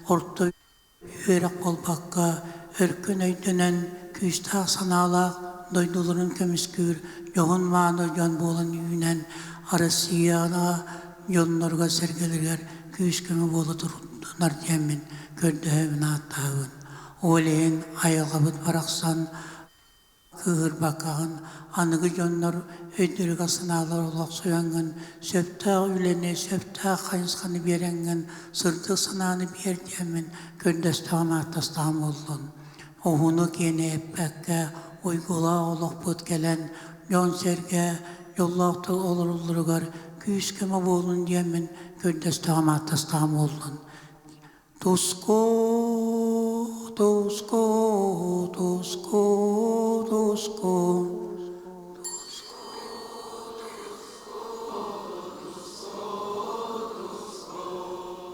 орто үөрэх буолбакка, өркөн өйдөнөн, күүстээх санаалаах дойдуларын көмүскүүр дьоһун-мааны дьон буолан үүнэн, Россияҕа дьонноругар-сэргэлэригэр күүс-көмө буола турдунар диэммин көрдөһөбүн ааттаһабын. Ол иһин айылҕабыт барахсан Кыыһырбаккаҕын, аныгы дьоннор өйдөрүгэр-санаалар олохсуйаҥҥын, сөптөөх үлэни, сөптөөх хайысханы биэрэҥҥин, сырдык санааны биэр диэммин көрдөстөҕүм, ааттастаҕым буоллун. Уһуну-киэни эппэккэ, уйгулаах олохпут кэлэн, дьон-сэргэ дьоллоохтук олороллоругар күүс-көмө буолун диэммин көрдөстөҕүм, ааттастаҕым буоллун. Туску, туску, туску, туску.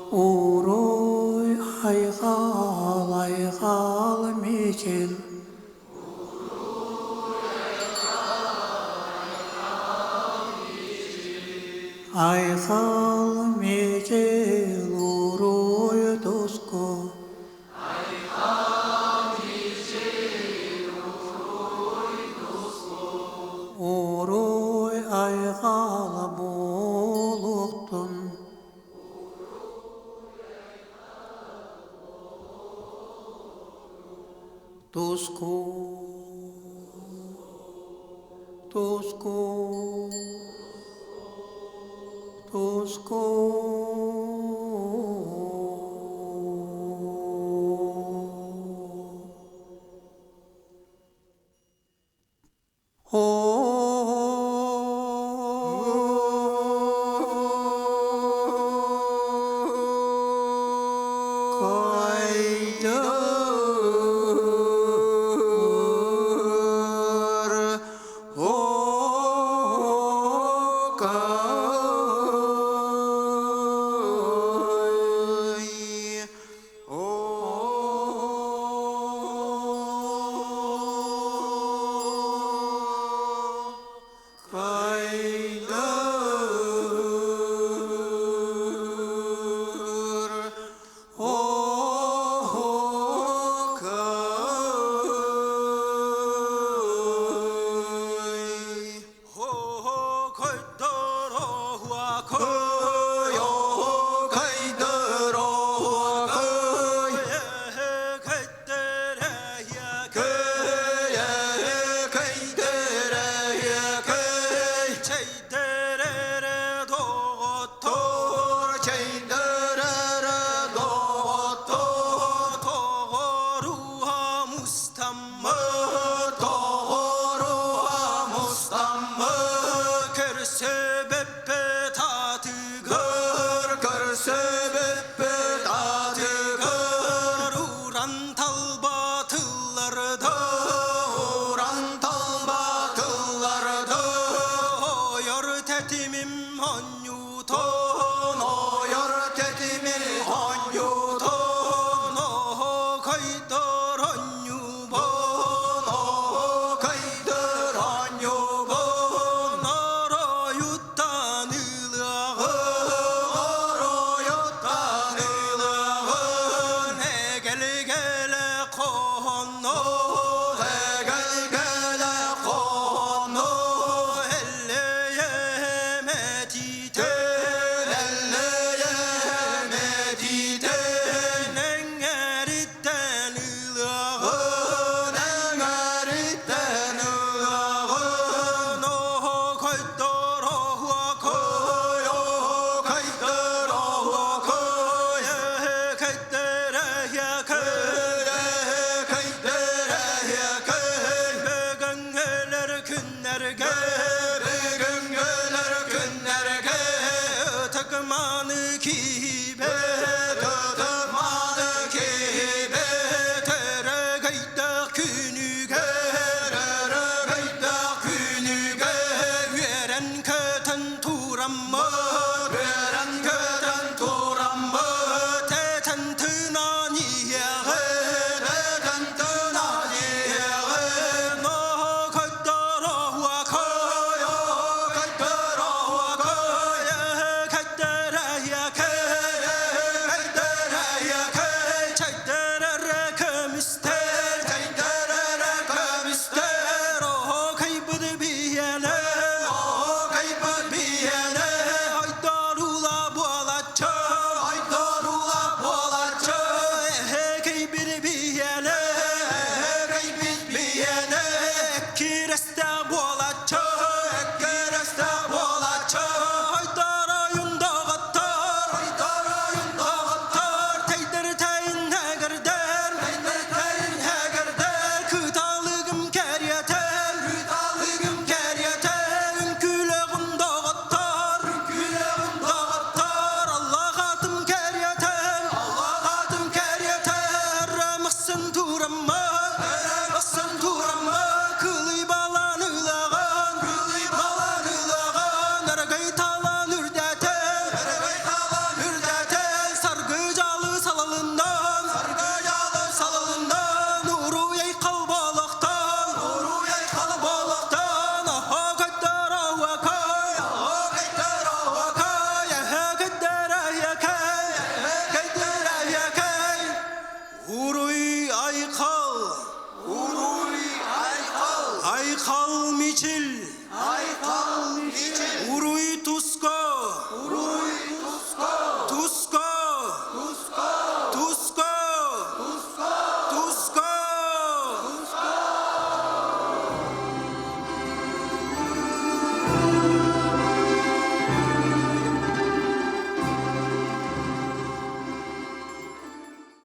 Уруй айхал, айхал мичил. Айхал мичил уруй туску. Уруй айхал буолуохтун. Туску, туску. Туску. Тоҕоруха мустаммы көрсө.